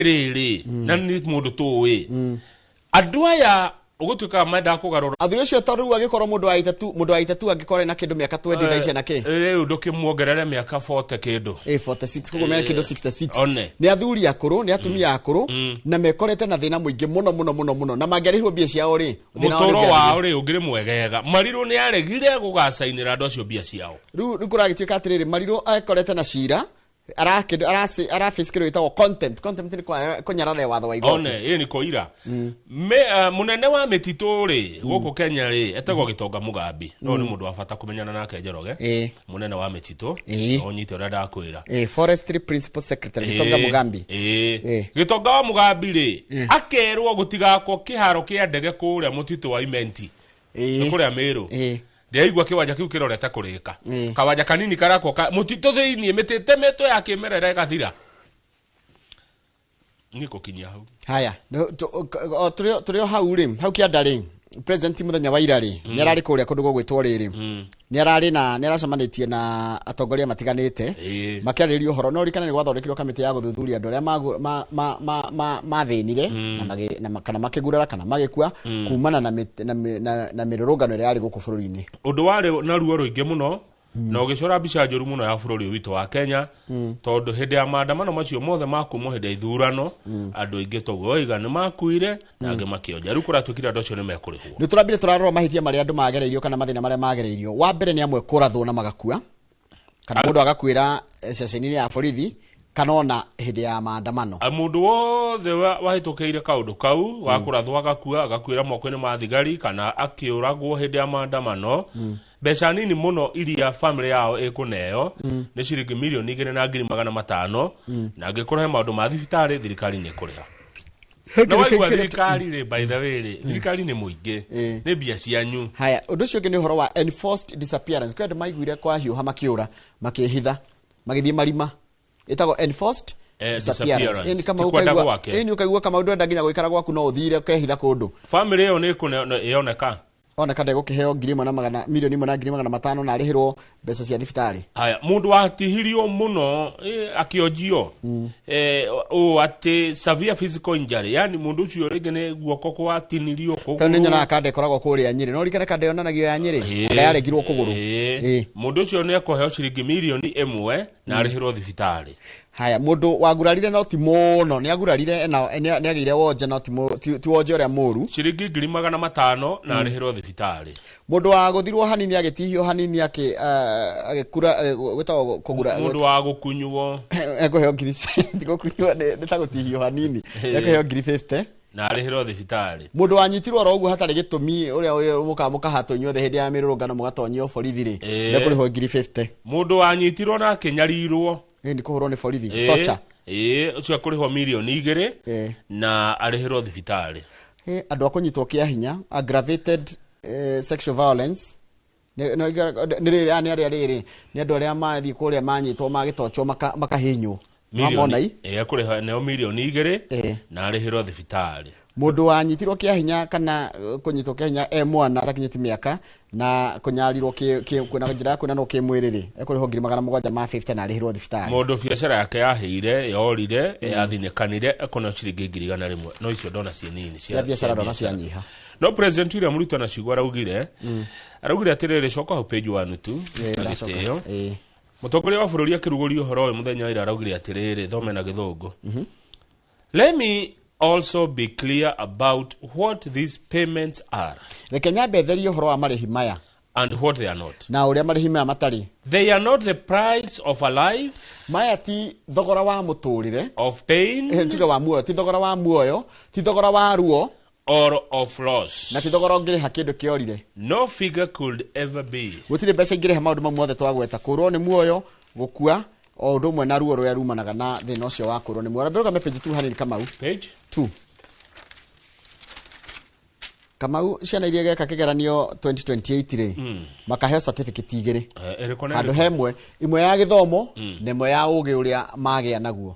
Rĩrĩ na nĩ mũndũ tũĩ andũ aya ũgũtuĩka mendaga kũgarũra. Athuri acio, tondũ rĩu angĩkorwo mũndũ wa 80 angĩkorwo ena kĩndũ mĩaka 20 thaa ici ena kĩ? Rĩu ndũkĩmuongerere mĩaka 40 kĩndũ. Ĩ 46, koguo mena kĩndũ 66. One. Nĩ athuri akũrũ, nĩ atumia akũrũ, na mekorete na thĩna mũingĩ mũno mũno mũno mũno, na mangĩarĩhirwo mbia ciao rĩ, thĩna wao nĩ mũtũro ũngĩathirire. Wao rĩ ũngĩrĩ mwegega. Marirũ nĩ aregire gũgacainĩra andũ acio mbia ciao. Rĩu kũragĩtuĩka atĩrĩrĩ, Marirũ akorete na cira arakĩndũ araface kĩndũ gĩtagwo contempt. Contempt nĩ kũnyarara watho wa igoti. One, ĩ nĩ koira. Mũnene wa mĩtitũ rĩ gũkũ Kenya rĩ etagwo Gĩtonga Mũgambi. No nĩ mũndũ wa bata kũmenyana nake, Njoroge. Mũnene wa mĩtitũ. No ũnyite ũrĩa ndakwĩra. Forestry principal secretary Gitonga Mugambi. Gĩtonga wa Mũgambi rĩ akerwo gũtigakwo kĩharo kĩa ndege kũrĩa mũtitũ wa Imenti. Nĩ kũrĩa Mĩrũ. Ndĩraigua kĩwanja kĩu kĩrorete kũrĩka. Kawanja kanini karakwo ka mũtitũ thĩiniĩ, mĩtĩ ĩtemetwo ya kĩmerera ĩgathira. Niĩ ngũkinyia hau. Haya, o tũrĩ o hau rĩ, hau kĩanda rĩ, president mũthenya wa ira rĩ nĩ ararĩ kũrĩa kũndũ gũgwĩtwo rĩrĩ, nĩ ararĩ na nĩ aracemanĩtie na atongoria matiganĩte makĩarĩrĩria ũhoro. No ririkane nĩ gwathondekirwo kamĩtĩ ya gũthuthuria andũ arĩa mathĩnire na kana makĩgurara kana magĩkua kumana na mĩrũrũngano ĩrĩa yarĩ gũkũ bũrũri-inĩ. Ũndũ warĩ na ruo rũingĩ mũno na ũgĩcora mbica njũru mũno ya bũrũri ũyũ witũ wa Kenya, tondũ hĩndĩ ya maandamano macio mothe ma kumwo hĩndĩ ya ithurano, andũ aingĩ toguo waiga nĩ makuire na angĩ makĩonja. Rĩu kũratuĩkire andũ acio nĩ mekũrĩhwo. Nĩ tũrambire tũrarora mahĩtia marĩa andũ magereirio kana mathĩna marĩa magereirio. Wa mbere nĩ amwe kũrathwo na magakua, kana mũndũ agakuĩra ceceni-inĩ ya borithi kana ona hĩndĩ ya maandamano. Mũndũ wothe wahĩtũkĩire kaũndũ kau wa kũrathwo agakua, agakuĩra moko-inĩ ma thigari kana akĩũragwo hĩndĩ ya maandamano, mbeca nini mũno iria famĩlĩ yao ĩkũneo nĩ ciringi 2,500,000, na angĩkorwo he maũndũ ma thibitarĩ, thirikari nĩ ĩkũrĩha. Na waigua thirikari rĩ, by the way rĩ, thirikari nĩ mũingĩ, nĩ mbia cianyu. Haya, ũndũ ũcio ũngĩ nĩ ũhoro wa enforced disappearance. Kwĩ andũ maiguire kwahiũha makĩũra, makĩhitha, magĩthiĩ marima. Ĩtagwo enforced disappearance. Disappearance. Ĩni kama Ti kwenda ũkaigua gwake. Ĩni ũkaigua kama ndwenda nginya gũikara gwaku, no ũthire ũkehitha kũndũ. Famĩlĩ ĩyo nĩ ĩkũne ĩyoneka. Oneka ndegũkĩheo ngiri ĩmwe na magana 1,100,500 na arĩhĩrwo mbeca cia thibitarĩ. Haya, mũndũ watihirio mũno akĩonjio ũũ atĩ severe physical injury, yani mũndũ ũcio rĩngĩ nĩ guoko gwatinirio. Tondũ nĩ nyonaga kanda ĩkoragwo kũrĩa Nyĩrĩ, no ririkane kanda yonanagio ya Nyĩrĩ, kanda yaregirwo kũgũrũ. Mũndũ ũcio nĩ ekũheo ciringi 1 mirioni na arĩhĩrwo thibitarĩ. Haya, mũndũ wagurarire no ti mũno, nĩ agurarire na nĩ agĩire wonje no ti wonje ũrĩa mũru. Ciringi 500,000 na arĩhĩrwo thibitarĩ. Mũndũ wagũthirwo hanini, agĩtihio hanini, agĩkura, gwĩtagwo kũgura. Mũndũ wa gũkunywo. Ekũheo ngiri, ti gũkunywo, nĩ ta gũtihio hanini, ekũheo ngiri 50. Na arĩhĩrwo thibitarĩ. Mũndũ wanyitirwo oro ũguo hatarĩ gĩtũmi, ũrĩa mũkaga mũkahatwo inyuothe hĩndĩ ya mĩrũrũngano mũgatonyio borithi rĩ, ekũrĩhwo ngiri 50. Mũndũ wanyitirwo na akĩnyarirwo. Ĩ nĩ kũhũrwo nĩ borithi. Torture. Ĩĩ, ũcio ekũrĩhwo 2 mirioni na arĩhĩrwo thibitarĩ. Andũ a kũnyitwo kĩa hinya, aggravated sexual violence, nĩ rĩrĩ, aya nĩ arĩa rĩrĩ nĩ andũ arĩa mathiĩ kũrĩa manyitwo magĩtochwo makahinywo. Wamona i? Ĩĩ, ekũrĩha neo 2 mirioni na arĩhĩrwo thibitarĩ. Mũndũ wanyitirwo kĩa hinya kana kũnyitwo kĩa hinya e mwana atakinyĩtie mĩaka na kũnyarirwo na njĩra ya kwĩnanwo kĩmwĩrĩ rĩ, ekũrĩhwo 750,000 na arĩhĩrwo thibitarĩ. Mũndũ biacara yake yahĩire, yorire, yathinĩkanire, ekũneo ciringi 100,000, no icio ndona ciĩ nini. Cia biacara ndona cianyiha. No President William Ruto na ciugo araugire atĩrĩrĩ, coka hau page 1 tu. Na Ndacoka. gĩtĩo. Mũtongoria wa bũrũri akĩrugũria ũhoro ũyũ mũthenya wa ira araugire atĩrĩrĩ, thome na gĩthũngũ: "Let me also be clear about what these payments are Reke nyambe therie ũhoro wa marĩhi maya and what they are not. na ũrĩa marĩhi maya matarĩ. They are not the price of a life, Maya ti thogora wa mũtũrĩre, of pain, tuge wa muoyo, ti thogora wa muoyo, ti thogora wa ruo, or of loss. Na ti thogora ũngĩrĩha kĩndũ kĩorire. No figure could ever be." Gũtirĩ mbeca ingĩrĩha maũndũ mau mothe twagweta, kũrwo nĩ muoyo, gũkua, o ũndũ ũmwe na ruo rũrĩa rumanaga na thĩna ũcio wa kũrwo nĩ muoyo. Mbere ũgame page 2 hanini, Kamau. Page 2, Kamau. Ciana iria igeka kĩgeranio 2028 rĩ, makaheo certificate igĩrĩ. Ĩrĩkũ na Handũ ĩrĩkũ? he ĩmwe, ĩmwe ya gĩthomo na ĩmwe ya ũgĩ ũrĩa magĩa naguo,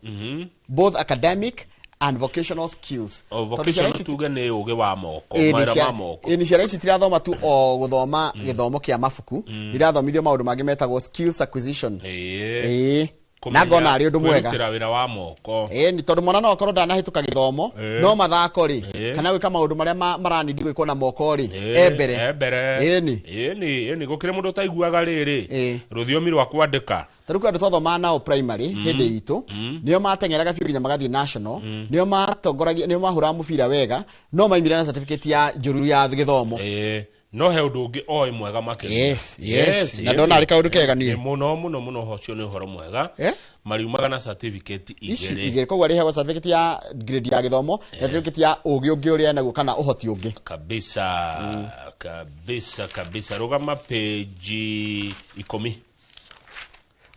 both academic and vocational skills. O Tondũ ciana vocational ici tuge nĩ ũgĩ wa moko, Ĩĩ, nĩ mawĩra ma moko. Ĩĩ, nĩ ciana ici tirathoma tu o gũthoma gĩthomo kĩa mabuku, irathomithio maũndũ mangĩ metagwo skills acquisition. Ĩĩ. Na ngona arĩ ũndũ mwega. Kwĩrutĩra wĩra wa moko. Ĩni, tondũ mwana no akorwo ndanahĩtũka gĩthomo, no mathako rĩ, kana gwĩka maũndũ marĩa maranindi gwĩkwo na moko rĩ, e mbere. E mbere. Ĩni. Ĩni, ĩni, gũkĩrĩ mũndũ ũtaiguaga rĩrĩ rũthiomi rwa kwandĩka. Tarĩu kwĩ andũ twathomaga nao primary hĩndĩ itũ, nĩo mateng'eraga biũ nginya magathiĩ national, nĩo matongoragia, nĩo mahũraga mũbira wega, no maimire na certificate ya njũru ya gĩthomo. No he ũndũ ũngĩ oĩ mwega makĩria. Yes, yes. Na ndona arĩ kaũndũ kega niĩ. Mũno mũno mũno, ũcio nĩ ũhoro mwega. Mariumaga na certificate ici igĩrĩ. Igĩrĩ, koguo arĩheagwo certificate ya grade ya gĩthomo na certificate ya ũgĩ ũngĩ ũrĩa enaguo kana ũhoti ũngĩ. Kabisa, kabisa kabisa. Rũgama page 10.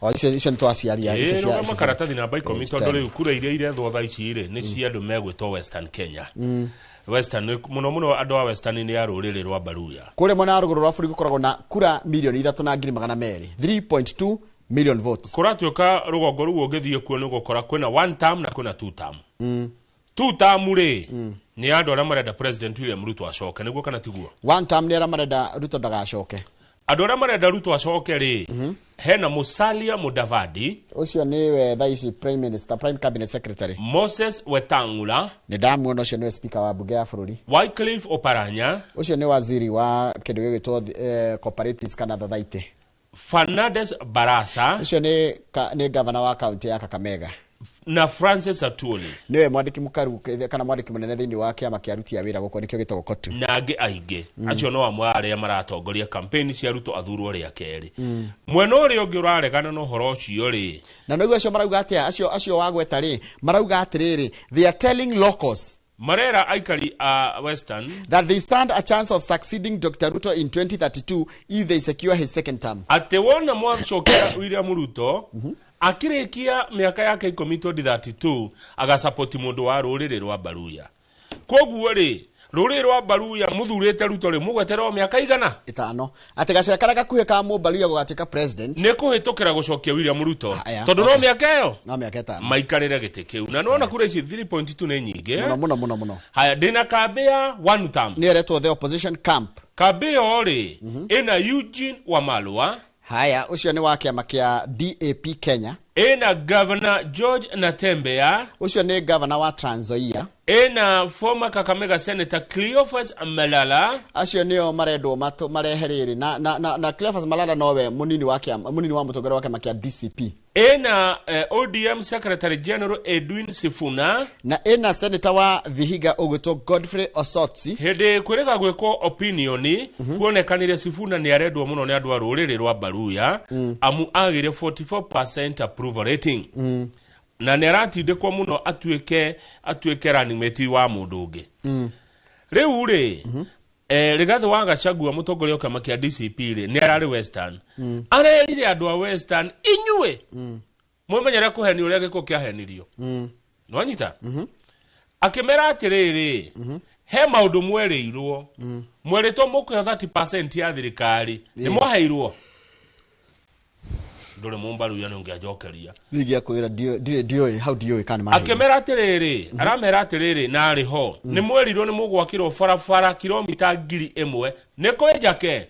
O icio icio nĩ twaciaria icio Rũgama karatathi namba 10, tondũ rĩu kura iria irethwo thaa ici rĩ, nĩ cia andũ megwĩtwo Western Kenya. Western mũno mũno, andũ a Western nĩ a rũrĩrĩ rwa Baruya. Kũrĩa mwena wa rũgũrũ rwa bũrũri gũkoragwo na kura 3,200,000, 3.2 million votes. Kũratuĩka rũgongo rũu ũngĩthiĩ kuo nĩ ũgũkora kwĩna one term na kwĩna two term. Two term rĩ, nĩ andũ arĩa marenda President William Ruto acoke, nĩguo kana tiguo? One term nĩ arĩa marenda Ruto ndagacoke. Andũ arĩa marenda Ruto acoke rĩ, hena Musalia Mudavadi. Ũcio nĩwe thaa ici prime minister, prime cabinet secretary. Moses Wetangula. Nĩ ndamuona, ũcio nĩwe speaker wa bunge ya bũrũri. Wycliffe Oparanya. Ũcio nĩ waziri wa kĩndũ gĩgwĩtwo cooperatives kana thothaitĩ. Fernandes Barasa. Ũcio nĩ gavana wa kaunti ya Kakamega. Na Francis Atwoli. Nĩwe mwandĩki mũkaru kana mwandĩki mũnene thĩinĩ wa kĩama kĩa aruti a wĩra gũkũ, nĩkĩo gĩtagwo KOTU. Na angĩ aingĩ. Acio no amwe arĩa maratongoria campaign cia Ruto athurwo rĩa kerĩ. Mwena ũrĩa ũngĩ ũraregana na ũhoro ũcio rĩ, Na noguo acio marauga atĩa, acio wagweta rĩ, marauga atĩrĩrĩ, they are telling locals, marera aikari a Western that they stand a chance of succeeding Dr. Ruto in 2032 if they secure his second term. Atĩ wona mwacokera William Ruto akĩrĩkia mĩaka yake 10 2032, agasapoti mũndũ wa rũrĩrĩ rwa Baruya. Koguo rĩ, rũrĩrĩ rwa Baruya mũthurĩte Ruto rĩ, mũgweterwo mĩaka igana? 5. Atĩ gacĩra karĩa gakuhĩ ka Mũbaruya gũgatuĩka president nĩ kũhĩtũkĩra gũcokia William Ruto, Aya, tondũ no mĩaka ĩyo no mĩaka 5 maikarĩre gĩtĩ kĩu. Na nĩwona kura ici 3.2 nĩ nyingĩ. Mũno mũno mũno mũno. Haya, ndĩna kambĩ ya one term. Nĩ ĩretwo the opposition camp. Kambĩ ĩyo rĩ, ĩna Eugene Wamalwa. Haya, ũcio nĩ wa kĩama kĩa DAP Kenya. Ĩna Governor George Natembeya. Ũcio nĩ governor wa Trans Nzoia. Ĩna former Kakamega Senator Cleophas Malala. Acio nĩo marendwo marehe rĩrĩ na Cleophas Malala nowe mũnini wa kĩama, mũnini wa mũtongoria wa kĩama kĩa DCP. Ĩna ODM Secretary General Edwin Sifuna. Na ĩna senator wa Vihiga ũgwĩtwo Godfrey Osotsi. Hĩndĩ kwĩrĩga gwĩkwo opinion, kuonekanire Sifuna nĩ arendwo mũno nĩ andũ a rũrĩrĩ rwa Baruya, amu agĩire 44% approval rating, na nĩ aratindĩkwo mũno atuĩke running mate wa mũndũ ũngĩ. Rĩu rĩ, Rigathĩ wa Gachagua, mũtongoria wa kĩama kĩa DCP rĩ, nĩ ararĩ Western. Arerire andũ a Western, inyuĩ mwĩmenyere kũhenio ũrĩa gĩkũ kĩahenirio. Nĩwanyita? Akĩmera atĩrĩrĩ, he maũndũ mwerĩirwo, mwerĩtwo mũkũheo 30% ya thirikari, nĩ mwaheirwo? Ndũrĩ mũmbaruya, nĩ ũngĩanjokeria. Ningĩ akwĩra ndiũĩ hau, ndiũĩ kana nĩ maheirwo. Akĩmera atĩrĩrĩ, aramera atĩrĩrĩ, na arĩ ho, nĩ mwerirwo nĩ mũgwakĩrwo barabara kilomita 1000, nĩ kwĩ njake?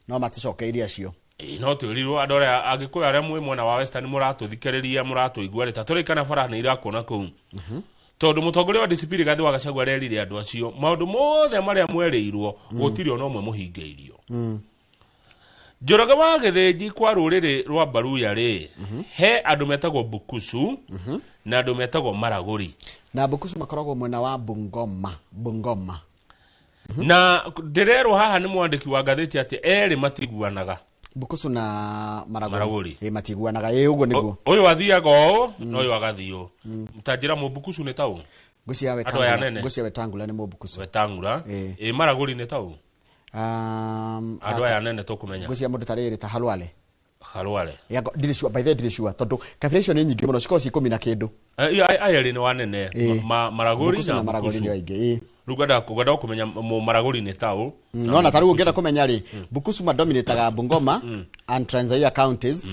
No maticokeirie acio. Ĩĩ, no twĩrirwo andũ arĩa Agĩkũyũ arĩa mwĩ mwena wa Western mũratũthikĩrĩria, mũratũigua rĩ, ta tũrĩ kana bara nĩ irakuona kũu, tondũ mũtongoria wa DCP Rigathĩ wa Gachagua arerire andũ acio maũndũ mothe marĩa mwerĩirwo gũtirĩ ona ũmwe mũhingĩirio. Njoroge wa Gĩthĩnji, kwa rũrĩrĩ rwa Baruya rĩ, he andũ metagwo Bukusu na andũ metagwo Maragũri. Na Bukusu makoragwo mwena wa Bungoma. Na ndĩrerwo haha nĩ mwandĩki wa ngathĩti atĩ erĩ matiguanaga. Bukusu na Maragũri. Maragũri. Ĩ, matiguanaga, ĩ, ũguo nĩguo. Ũyũ athiaga ũũ na ũyũ agathiĩ ũũ. Ta njĩra, mũbukusu nĩ taũ? Ngũcia Andũ aya Wetangula. nene. Ngũcia Wetangula nĩ mũbukusu. Wetangula. Ĩ. Ĩ, Maragũri nĩ taũ? Andũ aya nene tũkũmenya. Ngũcia mũndũ ta rĩrĩ, ta Halwale. Halwale. Ndirĩ sure, by the way, ndirĩ sure tondũ kabira icio nĩ nyingĩ mũno, cikoragwo ci 10 na kĩndũ. Aya erĩ nĩ wanene. Ĩ. Maragũri Bukusu na na Maragũri Bukusu. nĩ aingĩ, ĩ. Rĩu ngwenda kũmenya Maragũri nĩ taũ. Nona ta rĩu ũngĩenda kũmenya rĩ, Bukusu madominataga Bungoma and Trans Nzoia counties,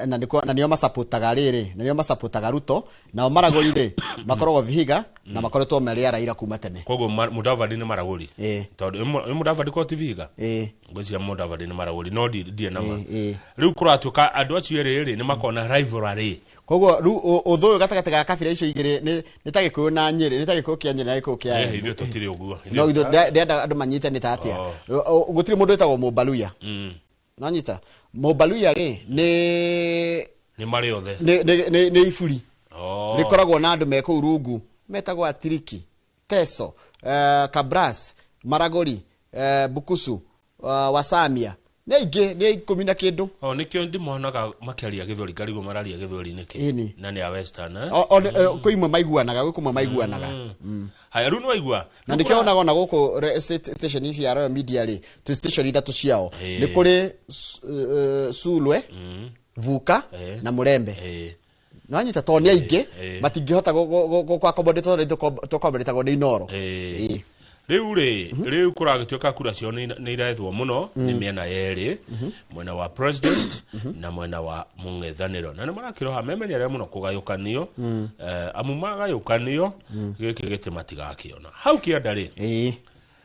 na nĩkuo na nĩo masapotaga rĩrĩ, na nĩo masapotaga Ruto. Nao Maragoli rĩ, makoragwo Vihiga na makoretwo marĩ a Raila kuma tene. Koguo Mudavadi nĩ Maragoli? Ĩĩ. Tondũ ĩ Mudavadi ko ti Vihiga? Ĩĩ. Ngwĩciria Mudavadi nĩ Maragoli, no ndirĩ na ma. Ĩĩ. Rĩu kũratuĩka andũ acio erĩ rĩ nĩ makona rivalry. Koguo rĩu ũthũ ũyũ gatagatĩ ga kabira icio igĩrĩ nĩ ta Gĩkũyũ na Nyĩrĩ, nĩ ta Gĩkũyũ kĩa Nyĩrĩ na Gĩkũyũ kĩa Eh, Embu. Ithuĩ tũtirĩ ũguo. No ithuĩ ndĩrenda andũ manyite nĩ ta atĩa. Gũtirĩ mũndũ wĩtagwo Mũmbaluya. Nonyita Mũmbaluya rĩ nĩ Nĩ marĩ othe. Nĩ iburi Oh. rĩkoragwo na andũ me kũu rungu metagwo Atiriki, Teso, Kabras, Maragoli, Bukusu, Wasamia, nĩ aingĩ, nĩ 10 na kĩndũ. O nĩkĩo ndĩmonaga makĩaria gĩthweri, ngarigwo mararia gĩthweri nĩkĩ? Ĩni. Na nĩ a western, eh? Kwĩ imwe maiguanaga, gwĩ kũmwe maiguanaga. Haya, rĩu nĩwaigua. Na nĩkĩo onaga ona gũkũ station ici ya Royal Media rĩ, twĩ station ithatũ ciao. Ĩĩ. Nĩ kũrĩ Sulwe, Vuka na Mũrembe. Nĩwanyita, tondũ nĩ aingĩ, matingĩhota gũ-accommodate tondũ tũaccommodate-agwo nĩ Inooro. Ĩĩ. Rĩu rĩ, rĩu kũragĩtuĩka kura ciao nĩ irethwo mũno nĩ mĩena yerĩ, mwena wa president na mwena wa mũng'ethanĩro, na nĩ marakĩroha memenyerere mũno kũgayũkanio, amu magayũkanio gĩkĩ gĩtĩ matigakĩona. Hau kĩanda rĩ,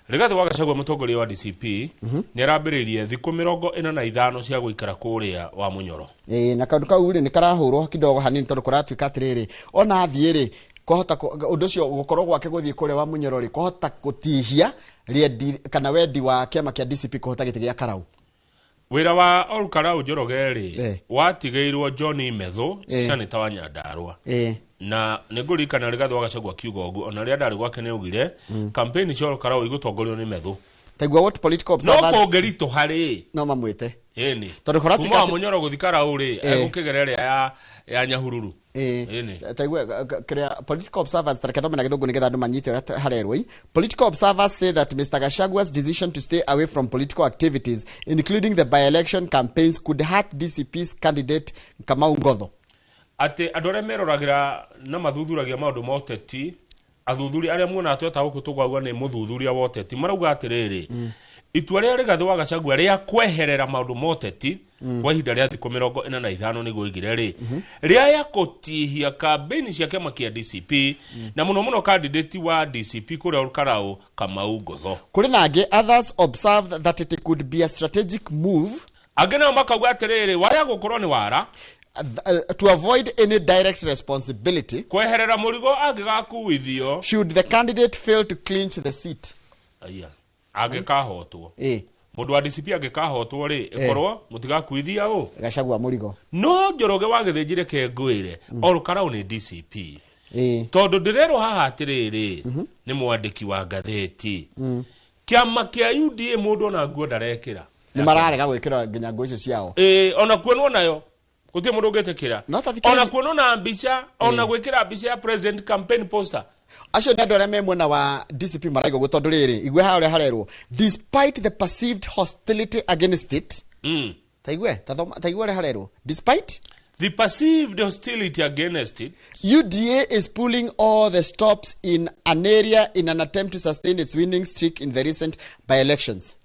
Rigathĩ wa Gachagua, mũtongoria wa DCP, nĩ arambĩrĩirie thikũ 45 cia gũikara kũrĩa wa Mũnyoro. Ĩĩ, na kaũndũ kau rĩ nĩ karahũrwo kidogo hanini, tondũ kũratuĩka atĩrĩrĩ, ona athiĩ rĩ, kwahota ũndũ ũcio gũkorwo gwake gũthiĩ kũrĩa wa Mũnyoro rĩ, kwahota gũtihia rĩendi kana wendi wa kĩama kĩa DCP kũhota gĩtĩ gĩa Karau. Wĩra wa Olkarau Njoroge rĩ, watigĩirwo John Methu, senator wa Nyandarua. Na nĩ ngũririkana Rigathĩ wa Gachagua akiuga ũguo, ona rĩrĩa ndarĩ gwake nĩ augire campaign cia Olkarau igũtongorio nĩ Methu. Taigua what political No observers kũngĩritũha rĩ, no mamwĩte. Ĩni. Tondũ kũratuĩka Kuma wa Mũnyoro gũthiĩ Karau rĩ, egũkĩgera ĩrĩa ya Nyahururu. Ĩni. Taigua kĩrĩa political observers, tareke thome na gĩthũngũ nĩgetha andũ manyite ũrĩa harerwo i. Political observers say that Mr. Gachagua's decision to stay away from political activities, including the by-election campaigns, could hurt DCP's candidate Kamau Ngotho. Atĩ andũ arĩa meroragĩra na mathuthuragia maũndũ ma ũteti, athuthuria arĩa muonaga tweta gũkũ tũkauga nĩ mũthuthuria wa ũteti, marauga atĩrĩrĩ, itua rĩa Rigathĩ wa Gachagua rĩa kweherera maũndũ ma ũteti kwa ihinda rĩa thikũ 45 nĩguo oigire rĩ, rĩaya kũtihia kambĩini cia kĩama kĩa DCP na mũno mũno candidate wa DCP kũrĩa Olkarau, Kamau Ngotho. Kũrĩ na angĩ, others observed that it could be a strategic move Angĩ nao makauga atĩrĩrĩ, waya gũkorwo nĩ wara to avoid any direct responsibility kweherera mũrigo angĩgakuithio should the candidate fail to clinch the seat. Aya, angĩkahotwo, mũndũ wa DCP angĩkahotwo rĩ, ĩkorwo mũtigakuithia ũ Gachagua mũrigo. No Njoroge wa Gĩthĩnji, reke ngwĩre, Olkarau nĩ DCP, tondũ ndĩrerwo haha atĩrĩrĩ nĩ mwandĩki wa ngathĩti, kĩama kĩa UDA mũndũ ona nguo ndarekĩra. Nĩ mararega gwĩkĩra nginya nguo icio ciao. Ĩĩ, ona kuonwo nayo gũtirĩ mũndũ ũngĩtĩkĩra. No ta thikĩrĩria- Ona kuonwo na mbica, ona gwĩkĩra mbica ya president campaign poster. Acio nĩ andũ arĩa me mwena wa DCP maraiga ũguo, tondũ rĩrĩ, igue haha ũrĩa harerwo, despite the perceived hostility against it. Taigue tathoma, taigue ũrĩa harerwo, despite the perceived hostility against it, UDA is pulling all the stops in an area in an attempt to sustain its winning streak in the recent by-elections.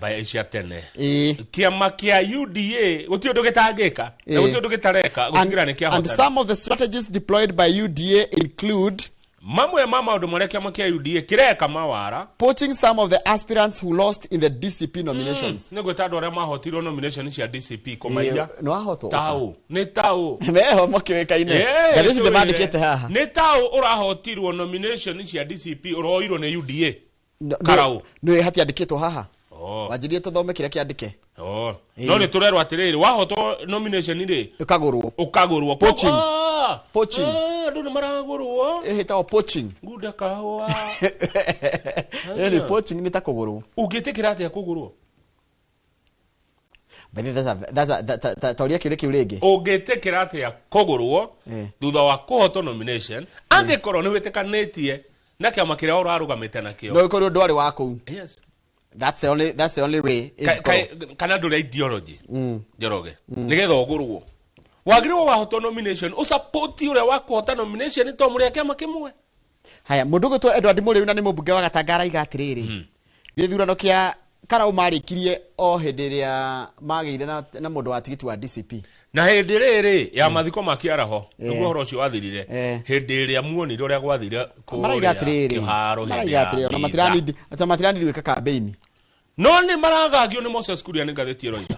By cia tene. Ĩĩ. Kĩama kĩa UDA gũtirĩ ũndũ gĩtangĩka na gũtirĩ ũndũ gĩtareka And, gũtigĩra nĩ and kĩahotana. some of the strategies deployed by UDA include Mamwe ma maũndũ marĩa kĩama kĩa UDA kĩreka mawara, poaching some of the aspirants who lost in the DCP nominations. Nĩ gwĩta andũ arĩa mahotirwo nomination cia DCP kũmaiya. Nĩ wahotwo. Taũ nĩ taũ. Meho makĩũĩkaine. Ngathĩti ndĩmandĩkĩte haha. Nĩ taũ ũrahotirwo nomination cia DCP ũroirwo nĩ UDA Karau. Nĩ hatiandĩkĩtwo haha. Oh. Wanjirie tũthome kĩrĩa kĩandĩke. Oh. No nĩ tũrerwo atĩrĩrĩ, wahotwo nomination rĩ, Ũkagũrwo. Ũkagũrwo. Poaching. Ah! Poaching. Ah, andũ nĩ maragũrwo. Ĩtagwo poaching. Ngunda kahũa. Ĩni poaching nĩ ta kũgũrwo. Ũngĩtĩkĩra atĩa kũgũrwo? By the way, that's a, that, that, that, tauria kĩũria kĩu rĩngĩ. Ũngĩtĩkĩra atĩa kũgũrwo thutha wa kũhotwo nomination angĩkorwo nĩ wĩtĩkanĩtie na kĩama kĩrĩa ũrarũgamĩte nakĩo? No ĩkorwo ndwarĩ wa kũu. Yes. That's the only way. Ĩngĩkorwo. Kana ndũrĩ ideology, Njoroge, nĩgetha ũgũrwo wagĩrĩirwo wahotwo nomination ũsapoti ũrĩa wa kũhota nomination to mũrĩ a kĩama kĩmwe. Haya, mũndũ ũgwĩtwo Edward Mũrĩu na nĩ mũmbunge wa Gatanga araiga atĩrĩrĩ, gĩthurano kĩa Karau marĩkirie o hĩndĩ ĩrĩa magĩire na mũndũ wa tigiti wa DCP. Na hĩndĩ rĩrĩ ya mathiko ma kĩaraho nĩguo ũhoro ũcio wathirire. Hĩndĩ ĩrĩa muonire ũrĩa gwathire Maraiga kũrĩa atĩrĩrĩ, kĩharo hĩndĩ maraiga ya atĩrĩrĩ, ona mitha. matiranidi ata matiranidi gwĩka campaign. No nĩ maragagio nĩ Moses Kuria nĩ ngathĩti ĩroiga.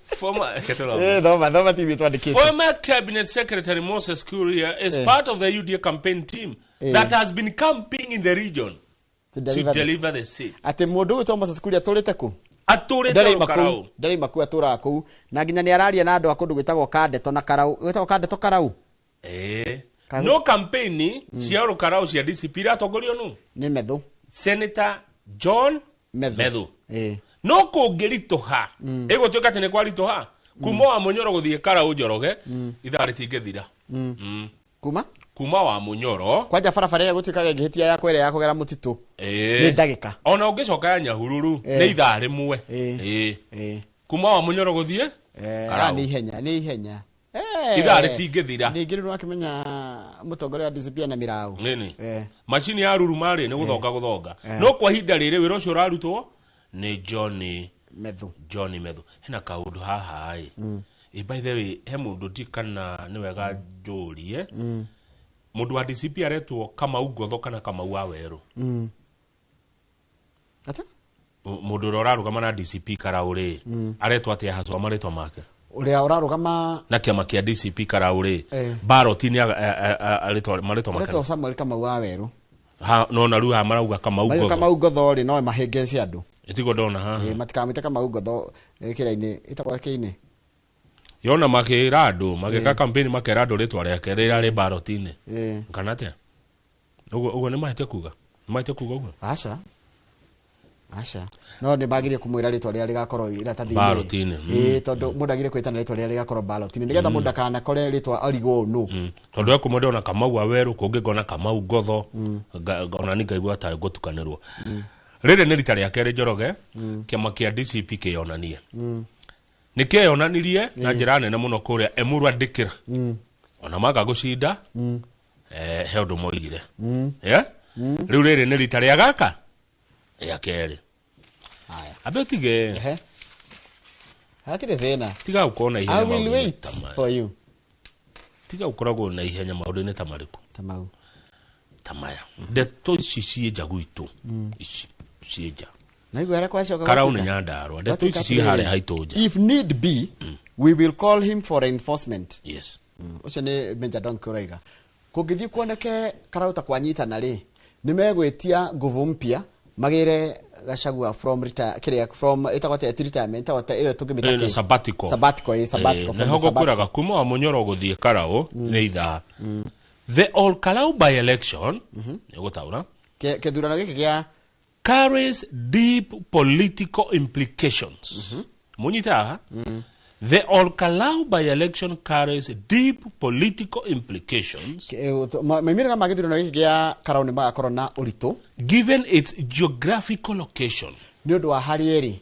Former, Thoma thoma TV twandĩkĩte. Former Cabinet Secretary Moses Kuria is part of the UDA campaign team that has been camping in the region To to deliver this. deliver the seat. Atĩ mũndũ ũgwĩtwo Moses Kuria atũrĩte kũ? Atũrĩte Ndaraima kũu, Karau. ndaraima kũu, atũraga kũu na nginya nĩ araria na andũ a kũndũ gwĩtagwo Kandeto na Karau, gwĩtagwo Kandeto Karau. No campaign cia Karau cia DCP iratongorio nũ? Nĩ Methu. Senator John Methu. Methu. No kũngĩritũha, ĩgũtuĩka atĩ nĩ kwaritũha kuma wa Mũnyoro gũthiĩ Karau Njoroge, ithaa rĩtingĩthira. Kuma? Kuma wa Mũnyoro. Kwanja barabara ĩrĩa gũtuĩkaga ĩngĩhĩtia ya kwĩrĩa ya kũgera mũtitũ. Nĩ ndagĩka. Ona ũngĩcoka ya Nyahururu nĩ ithaa rĩmwe. Kuma wa Mũnyoro gũthiĩ Karau. Nĩ ihenya, nĩ ihenya. Ithaa rĩtingĩthira. Ningĩ rĩu nĩwakĩmenya mũtongoria wa DCP ena mĩraũ. Nini. Macini ya ruruma rĩ nĩ gũthonga gũthonga. No kwa ihinda rĩrĩ wĩra ũcio ũrarutwo nĩ Johnny Methu. Johnny Methu. Hena kaũndũ haha ĩ. By the way, he mũndũ ndi kana nĩ wega njũrie. Mũndũ wa DCP aretwo Kamau Ngotho kana Kamau wa Werũ. Ata? Mũndũ ũrĩa ũrarũgama na DCP Karau rĩ, aretwo atĩa haswa marĩtwa make? Ũrĩa ũrarũgama na kĩama kĩa DCP Karau rĩ, baroti-inĩ marĩtwa make. Aretwo Samuel Kamau wa Werũ. Ha, no na rĩu haha marauga Kamau Maitho Ngotho. Kamau Ngotho rĩ no mahĩngĩce andũ. Ĩtiguo ndona haha. Matikamwĩte Kamau Ngotho kĩra-inĩ, ĩtagwo kĩinĩ. Yona makĩra andũ, magĩka campaign makera andũ rĩtwa rĩake rĩrĩa rĩ baroti-inĩ. Kana atĩa? Ũguo ũguo nĩ mahĩtia kuga? Nĩ mahĩtia kuga ũguo? Aca. Aca. No nĩ magĩrĩire kũmwĩra rĩtwa rĩrĩa rĩgakorwo iratathi-inĩ. Ballot-inĩ. Tondũ mũndũ agĩrĩire kwĩtana rĩtwa rĩrĩa rĩgakorwo ballot-inĩ nĩgetha mũndũ ndakanakore rĩtwa arigwo nũ. Tondũ he kũmwe ndĩrona Kamau wa Werũ, kũngĩ ngona Kamau Ngotho, ona niĩ ngaigua tarĩ ngũtukanĩrwo. Rĩrĩ nĩ rita rĩa kerĩ Njoroge, kĩama kĩa DCP kĩyonanie. Nĩ kĩeyonanirie na njĩra nene mũno kũrĩa Emurua Dikirr. Ona maga gũcinda, he ũndũ moigire. Rĩu rĩrĩ nĩ rita rĩa gaka rĩa kerĩ. Ambe ũtige. Hatirĩ thĩna. Tiga gũkorwo na ihenya I will maũndũ-inĩ wait ta maya. for you. Tiga gũkoragwo na ihenya maũndũ-inĩ ta marĩkũ? Ta mau. Ta maya. Ndeto ici ciĩ nja gwitũ. Ici ciĩ nja. Na igua harĩa kwacoka Karau nĩ gwatuĩka. Nyandarua. Ndeto Gwatuĩka ici ciĩ harĩa atĩrĩrĩ, haitũ nja. If need be, we will call him for reinforcement. Yes. Ũcio nĩ Major Donkey ũraiga. Kũngĩthiĩ kuoneke Karau ta kwanyitana rĩ, nĩ megwĩtia nguvu mpya magĩre Gachagua from retire, kĩrĩa from ĩtagwo atĩa, ti retirement, ĩtagwo atĩa, ĩyo tũngĩmĩta kĩ? Sabbatical. Sabbatical, sabbatical, from Nĩho the sabbatical. ngũkwĩraga kuma wa Mũnyoro gũthiĩ Karau nĩ ithaa. The Ol Kalou by election, nĩ gũtaũra. Kĩthurano gĩkĩ gĩa carries deep political implications. Mũnyite haha? The Ol Kalou by election carries deep political implications. Maumĩrĩra ma gĩthurano gĩkĩ gĩa Karau nĩ magakorwo na ũritũ. Given its geographical location. Nĩ ũndũ wa harĩa ĩrĩ.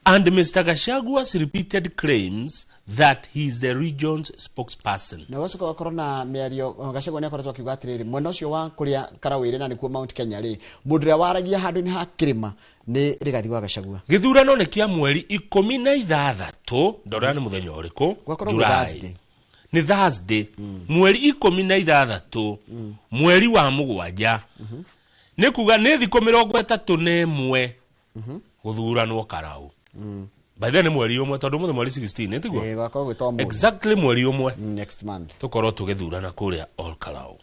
And Mr. Gachagua's repeated claims that he is the region's spokesperson. Na gũcoka gũkorwo na mĩario, Gachagua nĩ akoretwo akiuga atĩrĩrĩ, mwena ũcio wa kũrĩa Karau ĩrĩ na nĩkuo Mount Kenya rĩ, mũndũ ũrĩa waragia handũ-inĩ ha kĩrĩma nĩ Rigathi wa Gachagua. Gĩthurano nĩ kĩa mweri 16, ndorera nĩ mũthenya ũrĩkũ? Gwakorwo gwĩ July. Thursday. Nĩ Thursday. Mweri 16, mweri wa mũgwanja. Nĩ kuga nĩ thikũ 31 gũthuranwo Karau. By then nĩ mweri ũmwe, tondũ ũmũthĩ mweri 16, nĩ tiguo? Gwakorwo gwĩ to ũmũthĩ. Exactly mweri ũmwe. Next month. Tũkorwo tũgĩthurana kũrĩa Ol Kalou.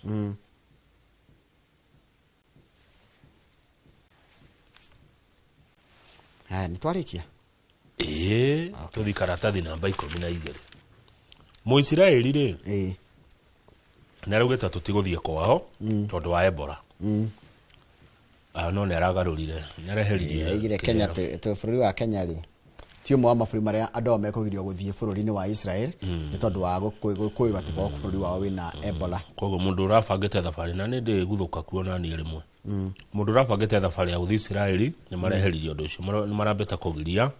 Haya, nĩ twarĩkia? Tũthi karatathi namba 12. Mũisiraeli rĩ, nĩ araugĩte tũtigũthiĩ kwao tondũ wa Ebola. No nĩ aragarũrire, nĩ areheririe Aigire kĩrĩa. Kenya, bũrũri wa Kenya rĩ, ti ũmwe wa mabũrũri marĩa andũ ao mekũgirio gũthiĩ bũrũri-inĩ wa Israel, nĩ tondũ wa kwĩrwo atĩ kwao bũrũri wao wĩna Ebola. Koguo mũndũ ũrabangĩte thabarĩ, na nĩ ndĩguthũka kuo na niĩ rĩmwe. Mũndũ ũrabangĩte thabarĩ ya gũthiĩ Israeli, nĩ mareheririe ũndũ ũcio, nĩ marambĩte kũgiria,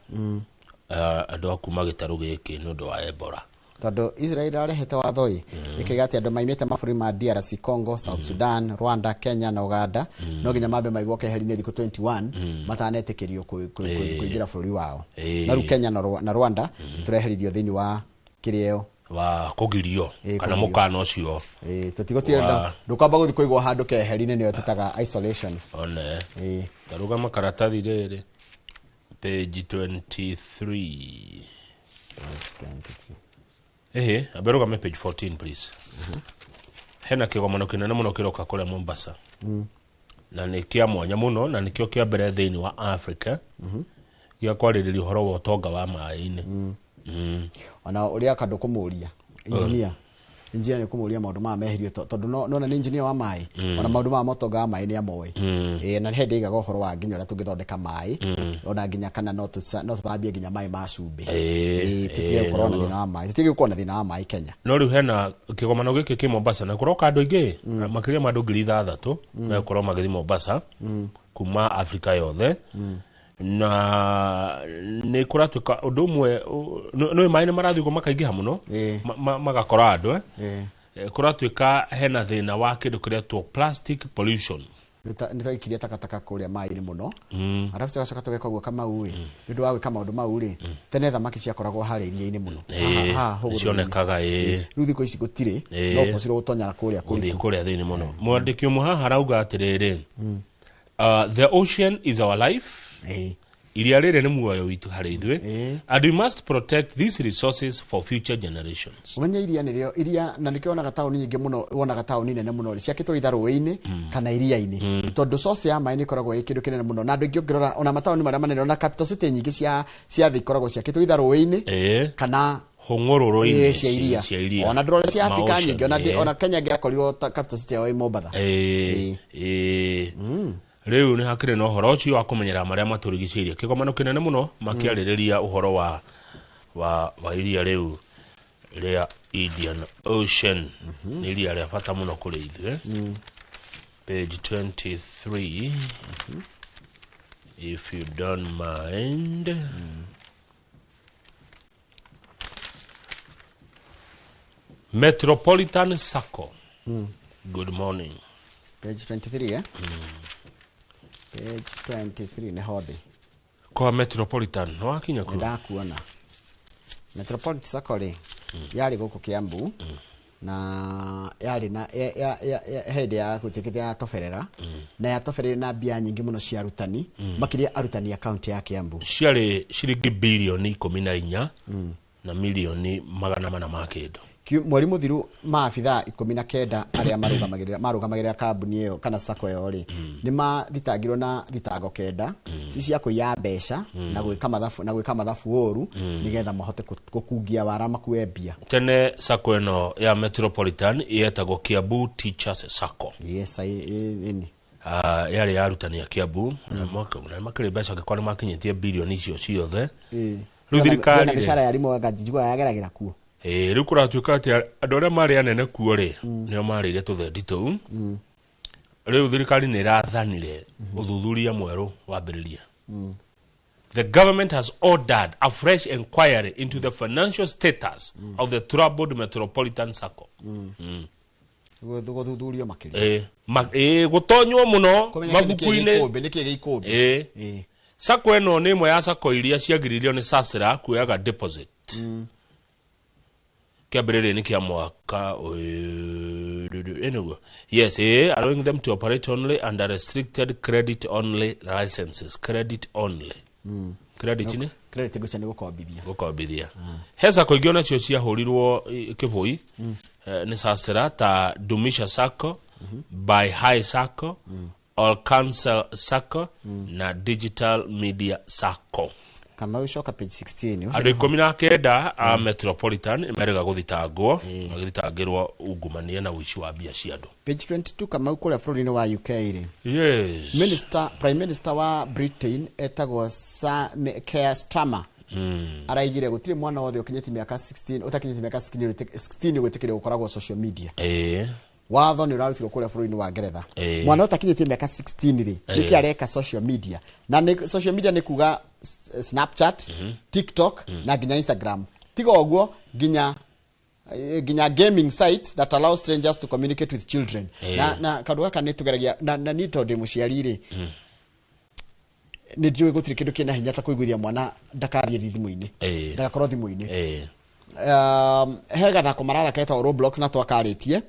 andũ a kuma gĩtarũ gĩkĩ nĩ ũndũ wa Ebola. Tondũ Israel arehete watho ĩ ĩkaiga atĩ andũ maimĩte mabũrũri ma DRC Congo, South Sudan, Rwanda, Kenya na Uganda no nginya mambe maigwo keheri-inĩ thikũ 21 matanetĩkĩrio kũingĩra bũrũri wao. Na rĩu Kenya na Rwanda nĩtũreheririo thĩinĩ wa kĩrĩa ĩyo wa kũgirio kana mũkana ũcio. Tũtigũtirenda ndũkwamba gũthiĩ kũigwo handũ keheri-inĩ nĩyo tũtaga isolation. One tarũgama karatathi rĩrĩ page 23. Ehe, ambe rũgame page 14 please. Hena kĩgomano kĩnene mũno kĩroka kũrĩa Mombasa. Na nĩ kĩa mwanya mũno na nĩkĩo kĩa mbere thĩinĩ wa Africa gĩa kwarĩrĩria ũhoro wa ũtonga wa maĩ-inĩ. Ona ũrĩa kandũ kũmũria engineer nĩ kũmũria maũndũ maya meherio tondũ nona nĩ engineer wa maĩ ona maũndũ maya ma ũtonga wa maĩ nĩ amoĩ. Na he ndĩigaga ũhoro wa nginya ũrĩa tũngĩthondeka maĩ ona nginya kana no tũthambie nginya maĩ ma cumbĩ. Tũtige gũkorwo na thĩna wa maĩ, tũtige gũkorwo na thĩna wa maĩ Kenya. No rĩu hena kĩgomano gĩkĩ kĩ Mombasa na kũroka andũ aingĩ makĩria ma andũ 6,000 megũkorwo magĩthiĩ Mombasa kuma Afrika yothe. Na nĩ kũratuĩka ũndũ ũmwe nĩ maĩ nĩ marathiĩ ũguo makaingĩha mũno magakora andũ kũratuĩka hena thĩna wa kĩndũ kĩretwo plastic pollution. Nĩ twaikirie takataka kũrĩa maĩ-inĩ mũno arabu tũgacoka tũgeka ũguo Kamau ĩ nĩ ũndũ wa gwĩka maũndũ mau rĩ tene thamaki ciakoragwo harĩa iria-inĩ mũno cionekaga rĩu thikũ ici gũtirĩ no bocirwo gũtonyera kũrĩa kũriku kũrĩa thĩinĩ mũno. Mwandĩki ũmwe haha arauga atĩrĩrĩ, the ocean is our life. Iria rĩrĩ nĩ muoyo witũ harĩ ithuĩ, and we must protect these resources for future generations. Ũmenye iria nĩrĩo iria na nĩkĩo wonaga taũni nyingĩ mũno wonaga taũni nene mũno ciakĩtwo itha rũĩ-inĩ kana iria-inĩ tondũ source ya maĩ nĩ ĩkoragwo ĩ kĩndũ kĩnene mũno na andũ aingĩ ũngĩrora ona mataũni marĩa manene ona capital city nyingĩ cia thĩ ikoragwo ciakĩtwo itha rũĩ-inĩ kana hũng'ũrũrũ-inĩ cia iria. Ona ndũrore cia Afrika nyingĩ ona Kenya ngĩakorirwo capital city yao ĩ Mombatha. Rĩu nĩ hakĩrĩ na ũhoro ũcio wa kũmenyera marĩa matũrigicĩirie. Kĩgomano kĩnene mũno makĩarĩrĩria ũhoro wa iria rĩu rĩa Indian Ocean. Nĩ iria rĩa bata mũno kũrĩ ithuĩ. Page 23 if you don't mind. Metropolitan Sacco. Good morning. Page 23 Page 23 nĩ hodi. Kwa Metropolitan nĩwakinya kuo? Nĩndakuona. Metropolitan Sacco rĩ yarĩ gũkũ Kiambu na yarĩ na hĩndĩ ya gũtuĩkĩte ya toberera na ya toberera na mbia nyingĩ mũno cia arutani makĩria arutani a kaunti ya Kiambu. Ciarĩ ciringi bilioni 14 na milioni 400 ma kĩndũ. Mweri mũthiru maabithaa 19 arĩa marũgamagĩrĩra kambuni ĩyo kana sacco ĩyo rĩ nĩ mathitangirwo na thitango 9 cia kũiya mbeca na gwĩka mathabu ũru nĩgetha mahote gũkungia wara makue mbia. Tene sacco ĩno ya Metropolitan yetagwo Kiambu Teachers Sacco. Yes, ini yarĩ ya arutani a Kiambu na makĩrĩ mbeca angĩkorwo nĩ makinyĩtie bilioni icio ciothe. Rĩu thirikari mĩcara ya arimũ anga yageragĩra kuo. Rĩu kũratuĩka atĩ andũ arĩa marĩ anene kuo rĩ nĩo marĩire tũthendi tũu. Rĩu thirikari nĩ ĩrathanire ũthuthuria mwerũ wambĩrĩria. The government has ordered a fresh inquiry into the financial status of the troubled Metropolitan Sacco. Gũthuthurio makĩria. Gũtonywo mũno mabuku-inĩ. Nĩkĩ gĩikũmbĩ. Sacco ĩno nĩ ĩmwe ya sacco iria ciagiririo nĩ SASRA kuoyaga deposit. Kĩambĩrĩria-inĩ kĩa mwaka ũyũ. Yes, allowing them to operate only under restricted credit only licenses. Credit only. Credit nĩ? Credit ngũcia nĩ gũkombithia. Gũkombithia. He sacco ingĩ onacio ciahũrirwo kĩbũi nĩ SASRA ta Dumisha Sacco, Buy High Sacco, All Council Sacco na Digital Media Sacco. Kamau coka page 16. Andũ 19 a Metropolitan merĩga gũthitangwo magĩthitangĩrwo ungumania na ũici wa mbia cia andũ. Page 22 Kamau kũrĩa bũrũri-inĩ wa UK rĩ. Yes. Prime Minister wa Britain etagwo Keir Starmer. Araigire gũtirĩ mwana wothe ũkinyĩtie mĩaka 16 ũtakinyĩtie mĩaka 16 gwĩtĩkĩrio gũkoragwo social media. Watho nĩ ũrarutirwo kũrĩa bũrũri-inĩ wa Ngeretha. Mwana ũtakinyĩtie mĩaka 16 rĩ nĩkĩ areka social media? Na social media nĩ kuga Snapchat, TikTok na nginya Instagram. Tiga ũguo nginya Nginya gaming sites that allow strangers to communicate with children. Na kaũndũ gaka nĩ tũgeragia na niĩ tondũ ndĩ mũciari rĩ, nĩ ndiũĩ gũtirĩ kĩndũ kĩna hinya ta kũiguithia mwana ndakathiĩ thimũ-inĩ, ndagakorwo thimũ-inĩ. He gathako marathaka getagwo Roblox na twakarĩtie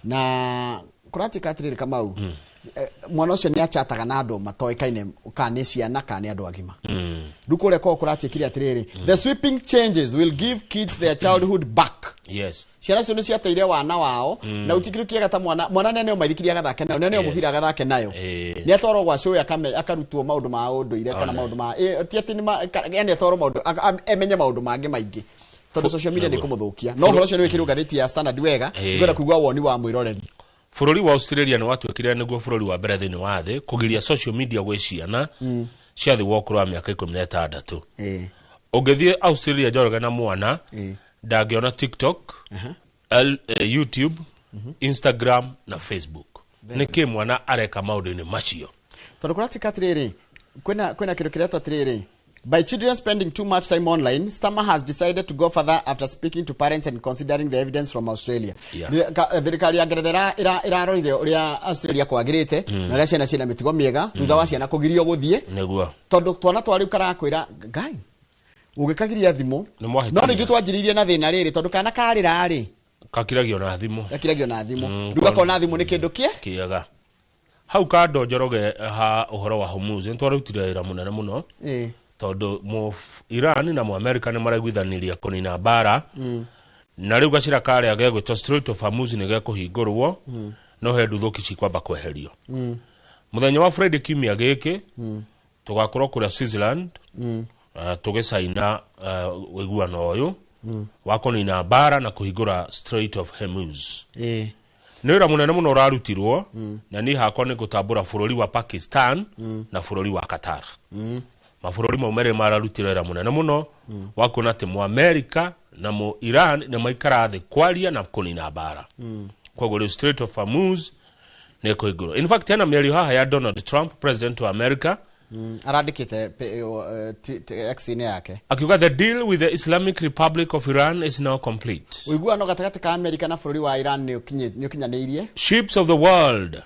na kũratuĩka atĩrĩrĩ, Kamau, mwana ũcio nĩ achataga na andũ matoĩkaine kana nĩ ciana kana nĩ andũ agima. Rĩu kũrĩa kwao kũratuĩkire atĩrĩrĩ, the sweeping changes will give kids their childhood back. Ciana icio nĩ ciateire wana wao, na gũtikĩrĩ kĩega ta mwana nene maithikiri agathake nayo, nene mũbira agathake nayo, nĩ atwarwo gwa cũĩ akarutwo maũndũ ma ũndũire kana maũndũ ma ti atĩ nĩ yani atwarwo maũndũ emenye maũndũ mangĩ maingĩ, tondũ social media nĩ kũmũthũkia. No ũhoro ũcio nĩ wĩkĩrwo ngathĩti ya Standard wega. Ngwenda kũigua woni wa mwĩroreri. Bũrũri wa Australia nĩ watuĩkire nĩguo bũrũri wa mbere thĩinĩ wa thĩ kũgiria social media gwĩ ciana cia thĩ wa ũkũrũ wa mĩaka 16. Ũngĩthiĩ Australia, Njoroge, na mwana ndangĩona TikTok, YouTube, Instagram na Facebook. Nĩkĩ mwana areka maũndũ-inĩ macio? Tondũ kũratuĩka atĩrĩrĩ, kwĩna kĩndũ kĩretwo atĩrĩrĩ, by children spending too much time online. Starmer has decided to go further after speaking to parents and considering the evidence from Australia. Thirikari ya Ngeretha ĩrarorire ũrĩa Australia kwagĩrĩte na ũrĩa ciana ciĩna mĩtugo mĩega thutha wa ciana kũgirio gũthiĩ, tondũ twana twa rĩu karakwĩra ngai ũgĩkagiria thimũ. Nĩ mwahĩtania. No ningĩ twanjĩrĩirie na thĩna rĩrĩ, tondũ kana karĩra rĩ, kakiragio na thimũ. Gakiragio na thimũ. Rĩu gakona thimũ nĩ kĩndũ kĩe kĩega. Hau kando, Njoroge, ha ũhoro wa Hormuz, nĩ twarutire wĩra mũnene mũno, tondũ mu Iran na mu America nĩ maraiguithanirie kũnina mbara, na rĩu gacĩra karĩa gegwĩtwo Strait of Hormuz nĩ gekũhingũrwo, no he nduthũki cikwamba kweherio. Mũthenya wa Friday kiumia gĩkĩ tũgakorwo kũrĩa Switzerland, tũgĩcaina ũiguano ũyũ wa kũnina mbara na kũhingũra Strait of Hormuz. Nĩ wĩra mũnene mũno ũrarutirwo, na niĩ hakwa nĩ gũtambũra bũrũri wa Pakistan na bũrũri wa Qatar. Mabũrũri mau merĩ mararutire wĩra mũnene mũno wa kuona atĩ mu America na mu Iran nĩ maikara thĩ kwaria na kũnina mbara. Koguo rĩu Strait of Hormuz nĩ ĩkũhingũrwo. In fact, hena mĩario haha ya Donald Trump, president wa America. Arandĩkĩte X-inĩ yake. Akiuga the deal with the Islamic Republic of Iran is now complete. Ũiguano gatagatĩ ka Amerika na bũrũri wa Iran nĩ ũkinyanĩirie. Ships of the world,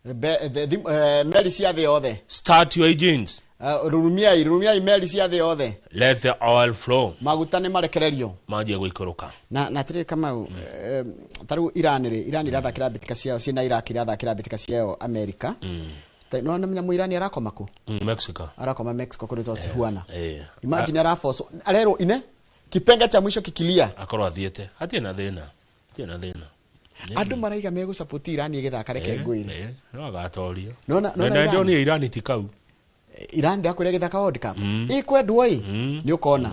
Meri cia thĩ yothe, start your engines. Rurumiai meri cia thĩ yothe. Let the oil flow. Maguta nĩ marekererio. Manjie gũikũrũka. Na atĩrĩrĩ Kamau, ta rĩu Iran rĩ, Iran irathakĩra mbĩtĩka ciao ciĩna Iraq, irathakĩra mbĩtĩka ciao America. No namenya Mũirani arakoma kũ? Mexico. Arakoma Mexico kũrĩ to Tijuana. Imagine arabocwo, arerwo ine kipenga cha mwisho kikilia. Akorwo athiĩte hatirĩ na thĩna, hatirĩ na thĩna. Andũ maraiga megũsupport Iran ĩgĩthaka, reke ngwĩre. No agatorio. Nona Na Iran. ndĩronire Iran ti kau. Iran ndakwĩra ĩgĩthaka World Cup ĩkwendwo ĩ, nĩ ũkona.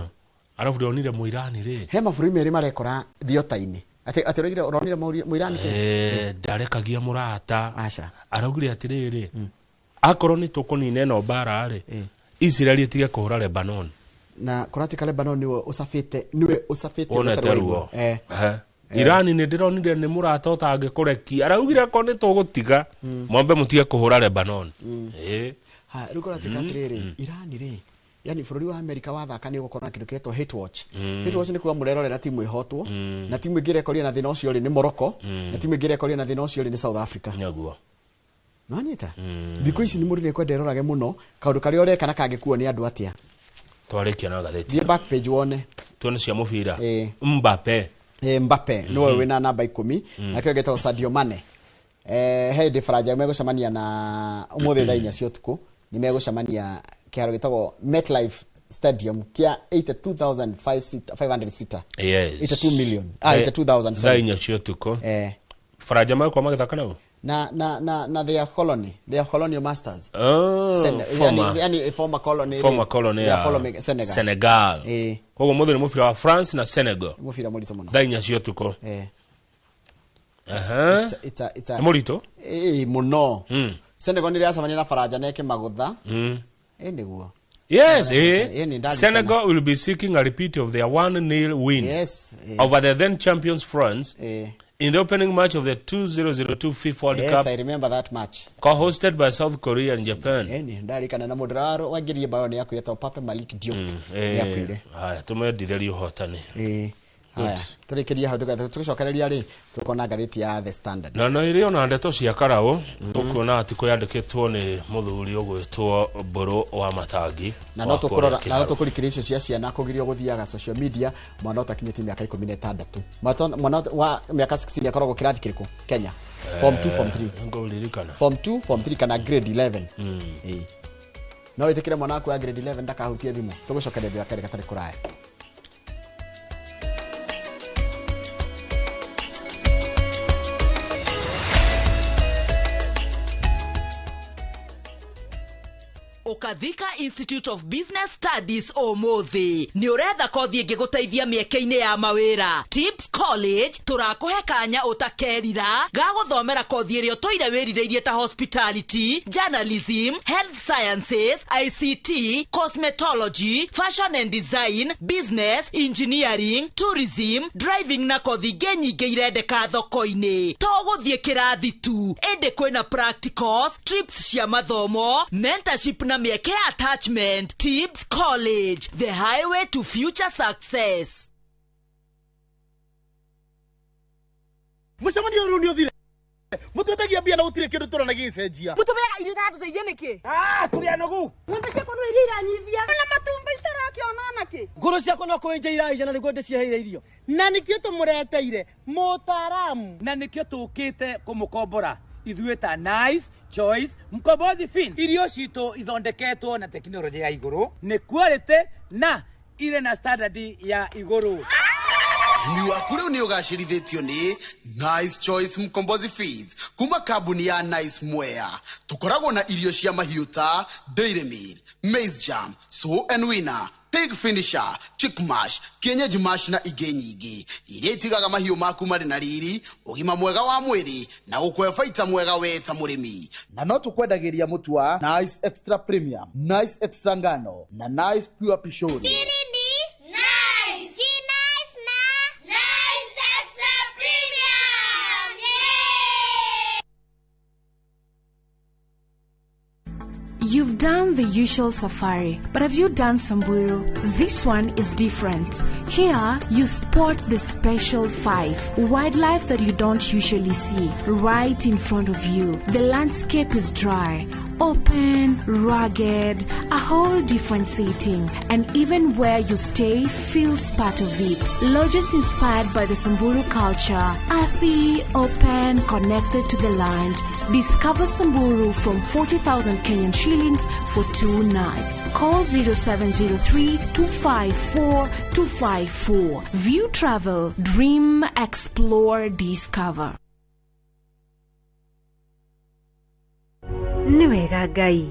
Arabu ndĩronire Mũirani rĩ, He mabũrũri merĩ marekora thiota-inĩ atĩ ũraigire ũronire Mũirani kĩ? Ndarekagia mũrata. Aca. Araugire atĩrĩrĩ, akorwo nĩ tũkũnina ĩno mbara rĩ, Israel ĩtige kũhũra Lebanon. Na kũratika Lebanon nĩwe ũcabĩte, nĩwe ũcabĩte. Wonete ũtarĩ ruo. waigua. Iran nĩ ndĩronire nĩ mũrata ũtangĩkũrekia. Araugire akorwo nĩ tũgũtiga, mwambe mũtige kũhũra Lebanon. Ha, rĩu kũratuĩka atĩrĩrĩ, Iran rĩ, yani bũrũri wa America wathaka nĩ ũgũkorwo na kĩndũ kĩretwo hate watch. Hate watch nĩ kuga mũrerorera timu ĩhotwo, na timu ĩngĩ ĩrekoria na thĩna ũcio rĩ nĩ Morocco, na timu ĩngĩ ĩrekoria na thĩna ũcio rĩ nĩ South Africa. Nanyita thikũ ici nĩ mũndũ nĩ ekwenda erorage mũno kaũndũ karĩa ũreka na kangĩkuo nĩ andũ atĩa. Twarĩkia na gathĩti. Thiĩ back page wone. Tuone cia mũbira. Mbappe. Mbappe nĩwe wĩna namba 10, nakĩo gĩtagwo Sadio Mane. He hĩndĩ Faranja megũcemania na ũmũthĩ thaa 4 cia ũtukũ nĩ megũcemania kĩharo gĩtagwo MetLife Stadium kĩa 82,500 seater. 82 million, ah, 82,000, Thaa sorry. 4 cia ũtukũ. Faranja magũkorwo magĩthaka nao. Na their colonial masters. Oh, former, yani former colony. Former colony they are ya following Senegal. Senegal. Koguo mũthĩ nĩ mũbira wa France na Senegal. Mũbira mũritũ mũno. Thaa 4 cia ũtukũ. Aha. It's a Nĩ mũritũ. Mũno. Senegal nĩ ĩracemania na Faranja na ĩkĩmagũtha. Nĩguo. Yes, Nĩ ndarikana. Senegal will be seeking a repeat of their 1-0 win over the then champions France in the opening match of the 2002 FIFA World Cup, I remember that match. co-hosted by South Korea and Japan. Nĩ ndarikana na mũndũ ũrĩa waingĩririe bao nĩ akuire, tondũ Pape Malick Diop nĩ akuire. Haya, tũmendithĩrie ũhotani. Haya, tũrĩkĩrie hau tũgĩcokereria rĩ tũkona ngathĩti ya The Standard. Na no ĩrĩ ona ndeto cia karaũ tũkuona atĩ kwĩyandĩkĩtwo nĩ mũthuri ũgwĩtwo Mbũrũ wa Matangi. Na no tũkũrora na no tũkũrikĩria icio cia ciana kũgirio gũthiaga social media mwana ũtakinyĩtie mĩaka 16. Mwana wa mĩaka 16 akoragwo kĩrathi kĩrĩkũ Kenya? Form 2, form 3. Ngũririkana. Form 2, form 3 kana grade 11. Ĩĩ. No wĩtĩkĩre mwana waku wa grade 11 ndakahutie thimũ. Tũgũcokeria thutha kerĩ gatarĩ kũraya. Ũkathika Institute of Business Studies ũmũthĩ nĩ ũretha kothi ĩngĩgũteithia mĩeke-inĩ ya mawĩra. Tips College tũrakũhe kanya ũtakerira ga gũthomera kothi ĩrĩa ũtũire wĩrirĩirie ta hospitality, journalism, health sciences, ICT, cosmetology, fashion and design, business, engineering, tourism, driving na kothi ingĩ nyingĩ irendeka thoko-inĩ. To gũthiĩ kĩrathi tu, ĩndĩ kwĩna practicals, trips cia mathomo, mentorship na mĩeke ya attachment. Tips College, the highway to future success. Mũcemanio ũyũ nĩ ũthire. Mũtwetagia mbia na gũtirĩ kĩndũ tũrona gĩgĩcenjia. Mũtũmĩaga irio itatũteithia nĩkĩ? Tũrĩ anogu. Ng'ombe ciakwa no iria iranyivia. Na matumbĩ citarakĩona nakĩ? Ngũrũ ciakwa no kũenja iraija na nĩguo ndĩciheire irio. Na nĩkĩo tũmũreteire mũtaaramu. Na nĩkĩo tũkĩte kũmũkombora ithuĩ ta Nice Choice Mkombozi Fin. Irio citũ ithondeketwo na tekinoronjĩ ya igũrũ, nĩ quality na irĩ na standard ya igũrũ. Ũrĩmi waku rĩu nĩ ũgacĩrithĩtio nĩ Nice Choice Mkombozi Feeds kuma kambuni ya Nice Mwea. Tũkoragwo na irio cia mahiũ ta Dairy Meal, Maize Jam, Sow and Winner, Pig Finisher, Chick Mash, Kienyeji Mash na ingĩ nyingĩ iria itigaga mahiũ maku marĩ na riri, ũgima mwega wa mwĩrĩ na gũkũhe baita mwega we ta mũrĩmi. Na no tũkwendagĩria mũtu wa Nice Extra Premium, Nice Extra Ngano na Nice Pure Pishori. Nice. Nice na Nice Extra Premium. Yeah! You've done the usual safari, but have you done Samburu? This one is different. Here, you spot the special five, wildlife that you don't usually see, right in front of you. The landscape is dry, open, rugged, a whole different setting, and even where you stay feels part of it. Lodges inspired by the Samburu culture, earthy, open, connected to the land. Discover Samburu from 40,000 Kenyan shillings for 2 nights. Call 0703 254 254. View Travel, dream, explore, discover. Nĩ wega Ngai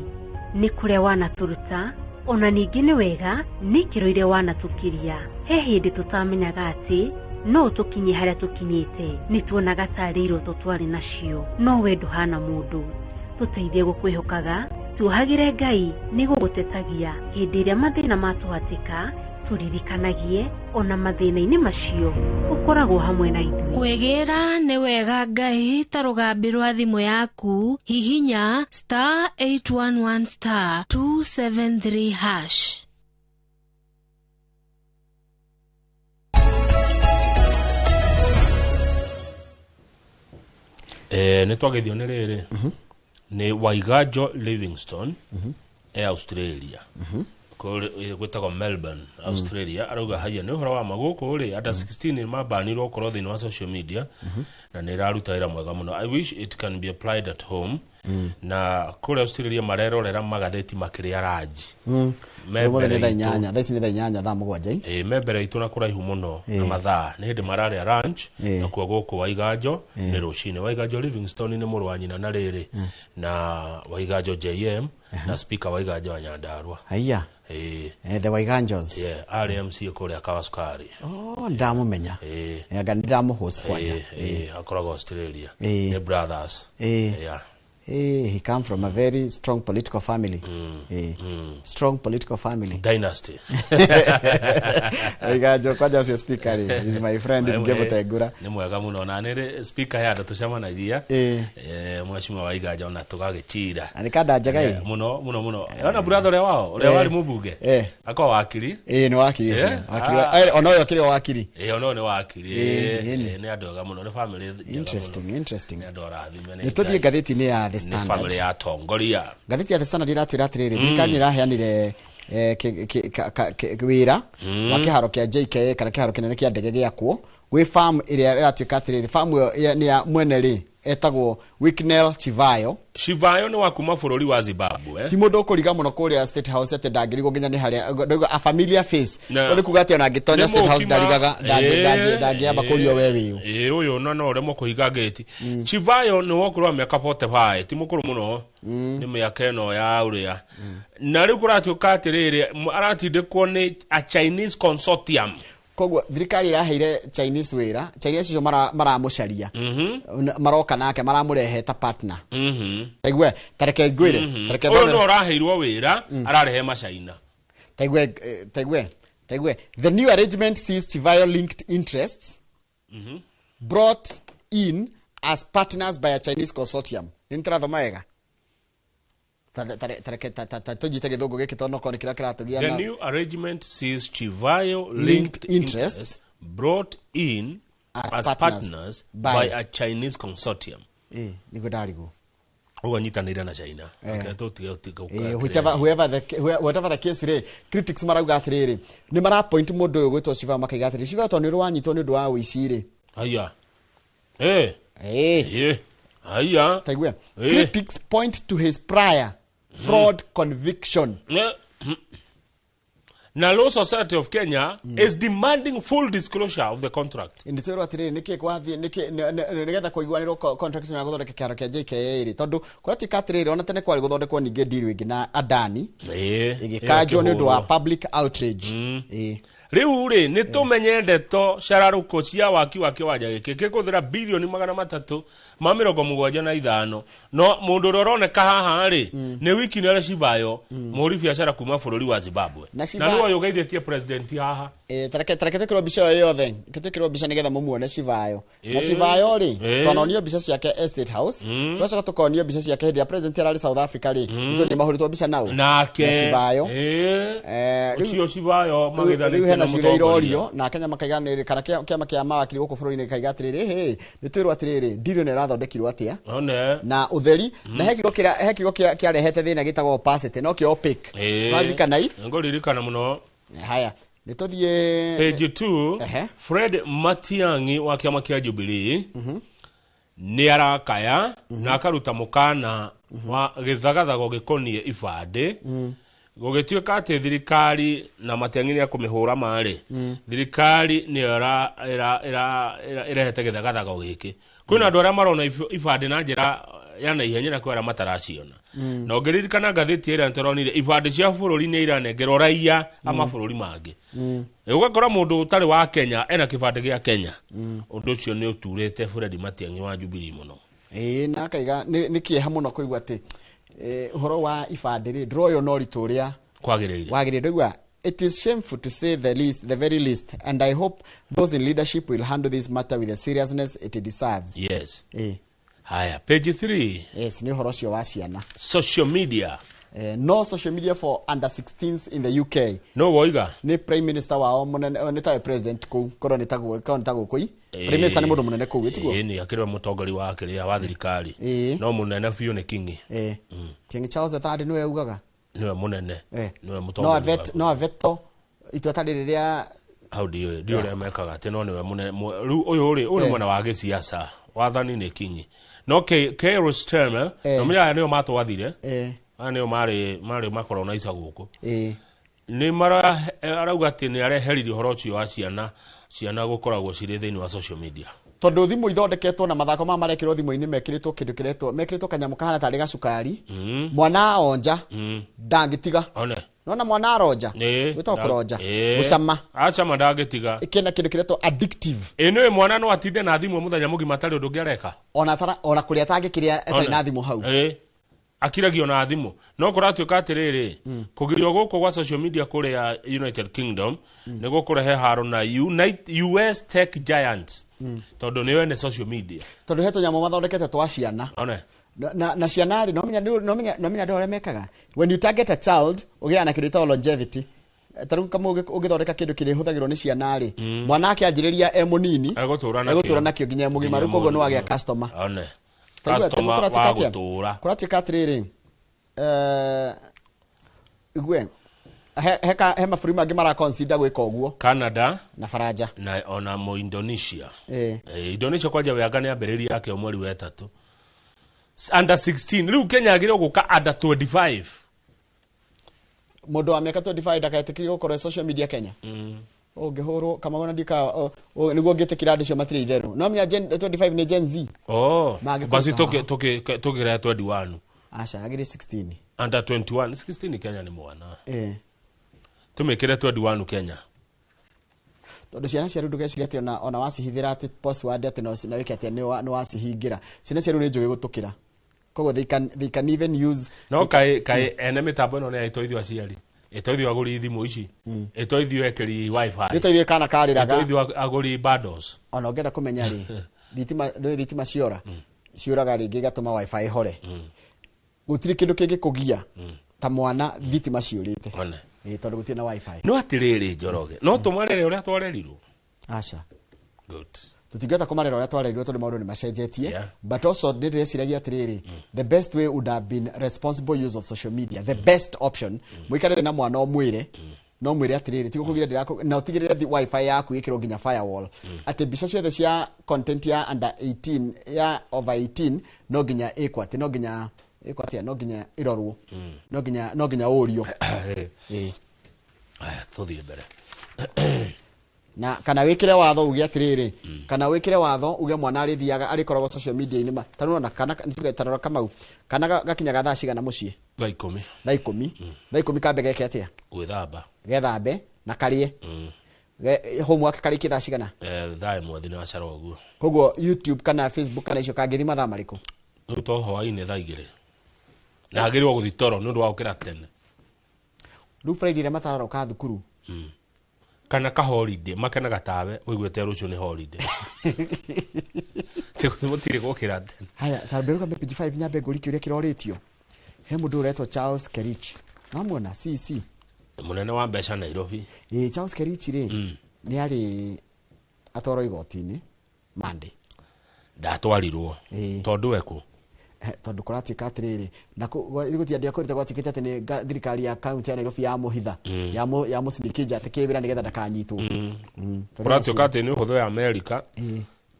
nĩ kũrĩa wanatũruta ona ningĩ nĩ wega nĩ ikĩro iria wanatũkiria. He hĩndĩ tũtamenyaga atĩ no tũkinye harĩa tũkinyĩte, nĩ tuonaga tarĩ iroto twarĩ nacio, no we ndũhana mũndũ. Tũteithie gũkwĩhokaga, tuohagĩre Ngai nĩ gũgũtetagia hĩndĩ ĩrĩa mathĩna matũhatĩka, tũririkanagie ona mathĩna-inĩ macio ũkoragwo hamwe na ithuĩ. Kwĩgĩra nĩ wega Ngai ta rũgambi rwa thimũ yaku, hihinya star 811 star 273 hash. Nĩ twagethio nĩ rĩrĩ nĩ Waiganjo Livingstone e Australia. Gwĩtagwo Melbourne, Australia. Arauga haya nĩ ũhoro wa ma gũkũ rĩ under 16 mabanirwo gũkorwo thĩinĩ wa social media na nĩ ĩraruta wĩra mwega mũno. I wish it can be applied at home. Na kũrĩa Australia marerorera magathĩti makĩrĩa ranji. Ũmũthĩ nĩ thaa inyanya, thaa ici nĩ thaa inyanya, thaa mũgwanja. Ĩĩ, me mbere itũ na kũraihu mũno na mathaa nĩ hĩndĩ mararĩa lunch na kuo gũkũ Waiganjo nĩ rũcinĩ. Waiganjo Livingstone nĩ mũrũ wa nyina na rĩrĩ na Waiganjo JM na speaker Waiganjo wa Nyandarua. Haiya. Ĩĩ. The Waiganjos. Yeah, arĩ MC kũrĩa Kawasukari. Oh, ndamũmenya. Ĩĩ. Anga nĩ ndamũhost kwanja. Ĩĩ, akoragwo Australia. Ĩĩ. Nĩ brothers. Ĩĩ. Yeah. He come from a very strong political family. Strong political family. Dynasty. Waiganjo kwanja ũcio speaker rĩ, is my friend ngĩmũtengũra. Nĩ mwega mũno na nĩ speaker ya andũ tũcemanagia. Mheshimiwa Waiganjo ona tũgagĩcira. Na nĩ kanda njega ĩ. Mũno mũno mũno. Ona brother ũrĩa wao, ũrĩa warĩ mũmbunge. Akorwo wakiri. Ĩ nĩ wakiri ũcio. Wakiri ona ũyũ akĩrĩ o wakiri. Ĩ ona ũyũ nĩ wakiri. Nĩ andũ ega mũno, nĩ family njega mũno. Interesting, interesting. Nĩ andũ arathime nĩ Nĩ tũthiĩ ngathĩti-inĩ ya The Nĩ Standard. family ya atongoria. Ngathĩti ya The Standard ĩratwĩra atĩrĩrĩ, thirikari nĩ ĩraheanire wĩra wa kĩharo kĩa JKA kana kĩharo kĩnene kĩa ndege gĩakwo gwĩ farm ĩrĩa ĩratuĩka atĩrĩrĩ, farm ĩyo nĩ ya mwene rĩ etagwo Wicknell Chivayo. Chivayo nĩ wa kuma bũrũri wa Zimbabwe. Ti mũndũ ũkũriga mũno kũrĩa State House atĩ ndangĩrigwo nginya nĩ harĩa ndauga a familiar face. Nĩ kuga atĩ ona angĩtonya State House ndarigaga ndangĩamba kũrio we wĩũ. Ĩ ũyũ no no ũremwo kũhinga gate. Chivayo nĩ wa ũkũrũ wa mĩaka 45, ti mũkũrũ mũno. Nĩ mĩaka ĩno ya ũrĩa. Na rĩu kũratuĩka atĩrĩrĩ, aratindĩkwo nĩ a Chinese consortium. Koguo thirikari ĩraheire Chinese wĩra, Chinese acio maramũcaria. Maroka nake maramũrehe ta partner. Taigue, tareke ngwĩre, tareke Ũyũ no ũraheirwo wĩra, ararehe macaina. Taigue, taigue, taigue. The new arrangement sees Chivayo linked interests brought in as partners by a Chinese consortium. Nĩ nĩtũrathoma wega? Tareke tũnyite gĩthũngũ gĩkĩ tondũ okorwo nĩ kĩrĩa kĩratũgia The na new arrangement sees Chivayo linked linked interests interests brought in as as partners by by a Chinese consortium. Nĩguo ndarigwo. Ũguo nyitanĩire na China. Reke tũtige gũka Whichever, whoever the, whatever the case rĩ, critics marauga atĩrĩrĩ, nĩ marapoint mũndũ ũyũ gwĩtwo Chivayo makaiga atĩrĩrĩ, Chivayo tondũ nĩ ũrĩ wanyitwo nĩ ũndũ wa ũici rĩ. Haya. Haya. Taigue. Critics point to his prior fraud conviction. Na Law Society of Kenya is demanding full disclosure of the contract. Nĩ twĩrwo atĩrĩrĩ, nĩkĩ kwathiĩ, nĩkĩ nĩgetha kũiguanĩrwo contract na gũthondeka kĩharo kĩa JKA rĩ, tondũ kũratuĩka atĩrĩrĩ, ona tene kwarĩ gũthondekwo ningĩ deal ĩngĩ na Adani ĩgĩkanjwo nĩ ũndũ wa public outrage. Rĩu rĩ, nĩ tũmenye ndeto cararũkũ cia waki wa kĩwanja gĩkĩ gĩkũhũthĩra birioni 375. No mũndũ ũrĩa ũroneka haha rĩ, nĩ Wicknell Chivayo, mũhũri biacara kuma bũrũri wa Zimbabwe. Na Na nĩwe ũyũ ũgeithĩtie president haha. Tareke twĩkĩrwo mbica ĩyo yothe, twĩkĩrwo mbica nĩgetha mũmuone Chivayo. Na Chivayo rĩ, twanonio mbica ciake Estate House, tũgacoka tũkonio mbica ciake hĩndĩ ĩrĩa president ararĩ South Africa rĩ, nĩtũ nĩ mahũrĩtwo mbica nao. Nake. Na Chivayo. Ũcio Chivayo magĩthanĩtie Rĩu hena na ciũria mũtongoria. irorio na Kenya makaiga nĩ kana kĩama kĩa mawakiri gũkũ bũrũri-inĩ gĩkaiga atĩrĩrĩ, hĩ, nĩ twĩrwo atĩrĩrĩ, deal ĩno ĩrathondekirwo atĩa? One. Na ũtheri, na he kiugo kĩrĩa, he kiugo kĩarehete thĩna gĩtagwo opacity, no kĩo opaque. Twaririkana i? Ngũririkana mũno. Haya, nĩ tũthiĩ Page 2, Fred Matiang'i wa kĩama kĩa Jubilee nĩ arakaya na akaruta mũkana wa gĩthagathago gĩkoniĩ ibandĩ. Gũgĩtuĩka atĩ thirikari na Matiang'i nĩ akũmĩhũra marĩ. Thirikari nĩyo ĩrehete gĩthagathago gĩkĩ. Kwĩna andũ arĩa marona ibandĩ na njĩra ya naihenya na kwĩ arĩa mataraciona. Na ũngĩririkana ngathĩti ĩrĩa tũronire ibandĩ cia bũrũri nĩ iranengerwo raiya a mabũrũri mangĩ. Ũgakora mũndũ ũtarĩ wa Kenya ena kĩbandĩ gĩa Kenya. Ũndũ ũcio nĩ ũturĩte Fred Matiang'i wa Jubilee mũno. Na akaiga nĩ kĩeha mũno kũigua atĩ ũhoro wa ibandĩ rĩ, ndũroywo na ũritũ ũrĩa kwagĩrĩire. Wagĩrĩire. Ndũigua, it is shameful to say the least, the very least, and I hope those in leadership will handle this matter with the seriousness it deserves. Yes. Haya, page 3. Yes, nĩ ũhoro ũcio wa ciana. Social media. No social media for under 16s in the UK. No woiga. Nĩ prime minister wao mũnene, nĩ tawe president kũu, korwo nĩ taguo, korwo nĩ taguo kũi. Prime minister nĩ mũndũ mũnene kũu, ĩtiguo? Nĩ akĩrĩ we mũtongoria wa kĩrĩa wa thirikari. No mũnene biũ nĩ King. King Charles the Third nĩwe ugaga? Nĩwe mũnene. Nĩwe No mũtongoria. No aveto itua ta rĩrĩ rĩa Hau ndiũĩ, ndiũĩ ũrĩa mekaga atĩ no nĩwe mũnene. Rĩu ũyũ rĩ, ũyũ nĩ mwena wa gĩciaca. Wathani nĩ King. No Keir Starmer, na mũnya aya nĩo matwathire. Aya nĩo marĩ makorwo na ica gũkũ. Nĩ arauga atĩ nĩ areheririe ũhoro ũcio wa ciana gũkoragwo cirĩ thĩinĩ wa social media. Tondũ thimũ ithondeketwo na mathako maya marekĩrwo thimũ-inĩ mekĩrĩtwo kĩndũ kĩretwo, mekĩrĩtwo kanyamũ kahana tarĩ gacukari. Mwana onja, ndangĩtiga. One. Nona mwana aronja. Gwĩtagwo kũronja. Gũcama. Acama ndangĩtiga. Kĩna kĩndũ kĩretwo addictive. Ĩ nĩwe mwana no atinde na thimũ mũthenya mũgima atarĩ ũndũ ũngĩ areka. Ona tara ona kũrĩa atangĩkĩrĩa atarĩ na thimũ hau. Akiragio na thimũ. No kũratuĩka atĩrĩrĩ, kũgirio gũkũ gwa social media kũrĩa United Kingdom nĩ gũkũrehe haro na US tech giants. Tondũ nĩo ene social media. Tondũ he tũnyamũ mathondekete twa ciana. One. Na ciana rĩ, no menya andũ arĩa mekaga. When you target a child, ũgĩaga na kĩndũ gĩtagwo longevity. Ta rĩu kama ũngĩthondeka kĩndũ kĩrĩhũthagĩrwo nĩ ciana rĩ, mwana akĩanjĩrĩria e mũnini, egũtũra nakĩo nginya e mũgima. Rĩu koguo nĩ wagĩa customer. One. Customer wa gũtũra. Kũratuĩka atĩrĩrĩ, igue, he mabũrũri mangĩ maraconsider gwĩka ũguo. Canada na Faranja na ona mo Indonesia. Indonesia kwanja wega nĩ ambĩrĩria yake mweri wa 3. Under 16 rĩu Kenya agĩrĩirwo gũka under 25. Mũndũ wa mĩaka 25 ndakaetĩkĩrio gũkorwo social media Kenya. Ũngĩhũrwo kama ndika nĩguo ngĩtĩkĩra andũ acio matirĩ itherũ. No menya Gen 25 nĩ Gen Z. Oh, basi tũkĩrehe 21. Aca agĩrĩ 16. Under 21 16 Kenya nĩ mwana. Tũmĩkĩre 21 Kenya. Tondũ ciana cia rĩu ndũgeciria atĩ ona wacihithĩra atĩ password atĩ no wĩke atĩa nĩ wacihingĩra. Ciana cia rĩu nĩ njũgĩ gũtũkĩra. Koguo they can even use no kai ene mĩtambo ĩno nĩ ĩtoithio aciari. Ĩtoithio agũri thimũ ici. Ĩtoithio ekĩri wifi. Ĩtoithio kana karĩraga. Ĩtoithio agũri bundles. Ona ũngĩenda kũmenya rĩ, thitima ciora. Ciũraga rĩngĩ igatũma wifi ĩhore. Gũtirĩ kĩndũ kĩngĩkũgia ta mwana thitima ciũrĩte. Tondũ gũtirĩ na wifi. No atĩrĩrĩ Njoroge, no tũmarere ũrĩa twarerirwo. Aca. Good. Tũtingĩhota kũmarera ũrĩa twarerirwo tondũ maũndũ nĩ macenjetie. But also nĩ ndĩreciragia atĩrĩrĩ, the best way would have been responsible use of social media. The best option. Mũikare na mwana ũmwĩre, no mwĩre atĩrĩrĩ, tiga kũgira ndĩrakũ na ũtigĩrĩre wifi yaku ĩkĩrwo nginya firewall. Atĩ mbica ciothe cia content ya under 18 ya over 18 no nginya ĩkwo atĩ no nginya ĩkwo atĩa no nginya ĩrorwo. No nginya ũrio. Aya tũthiĩ mbere. Na kana wikire watho uge atiriri, kana wikire watho uge mwana arithiaga arikoragwo social media ini ta nona kana nituge tarora Kamau kana gakinyaga thaa cigana mucii? Thaa 10. Thaa 10. Thaa 10 kambe geke atia? Gwithamba. Gethambe na karie. Homework karikie thaa cigana? Thaa 1 thina acara uguo. Koguo YouTube kana Facebook kana icio kangĩthima thaa marĩkũ? Rĩu to hwaĩ-inĩ thaa 2. Na agĩrĩirwo gũthiĩ toro nĩ ũndũ wa gũkĩra tene. Rĩu Friday ĩrĩa matararoka thukuru. Kana ka holiday makenaga tawe ũiguĩte rũciũ nĩ holiday. Mũtirĩ gũkĩra tene. Haya, tambĩrũka page 5 nyambe ngũri kĩũria kĩrorĩtio. He mũndũ ũretwo Charles Kerich. Namuona CC. Mũnene wa mbeca Nairobi. Charles Kerich rĩ, nĩ arĩ atwarwo igoti-inĩ Monday. Ndatwarirwo. Tondũ ekũ? Tondũ kũratuĩka atĩrĩrĩ, na gũtiandia kũrĩte gwatuĩkĩte atĩ nĩ thirikari ya kaunti ya Nairobi yamũhitha, yamũcinikĩnja atĩ kĩwĩra nĩgetha ndakanyitwo. Kũratuĩka atĩ nĩ ũhũthũ ya Amerika.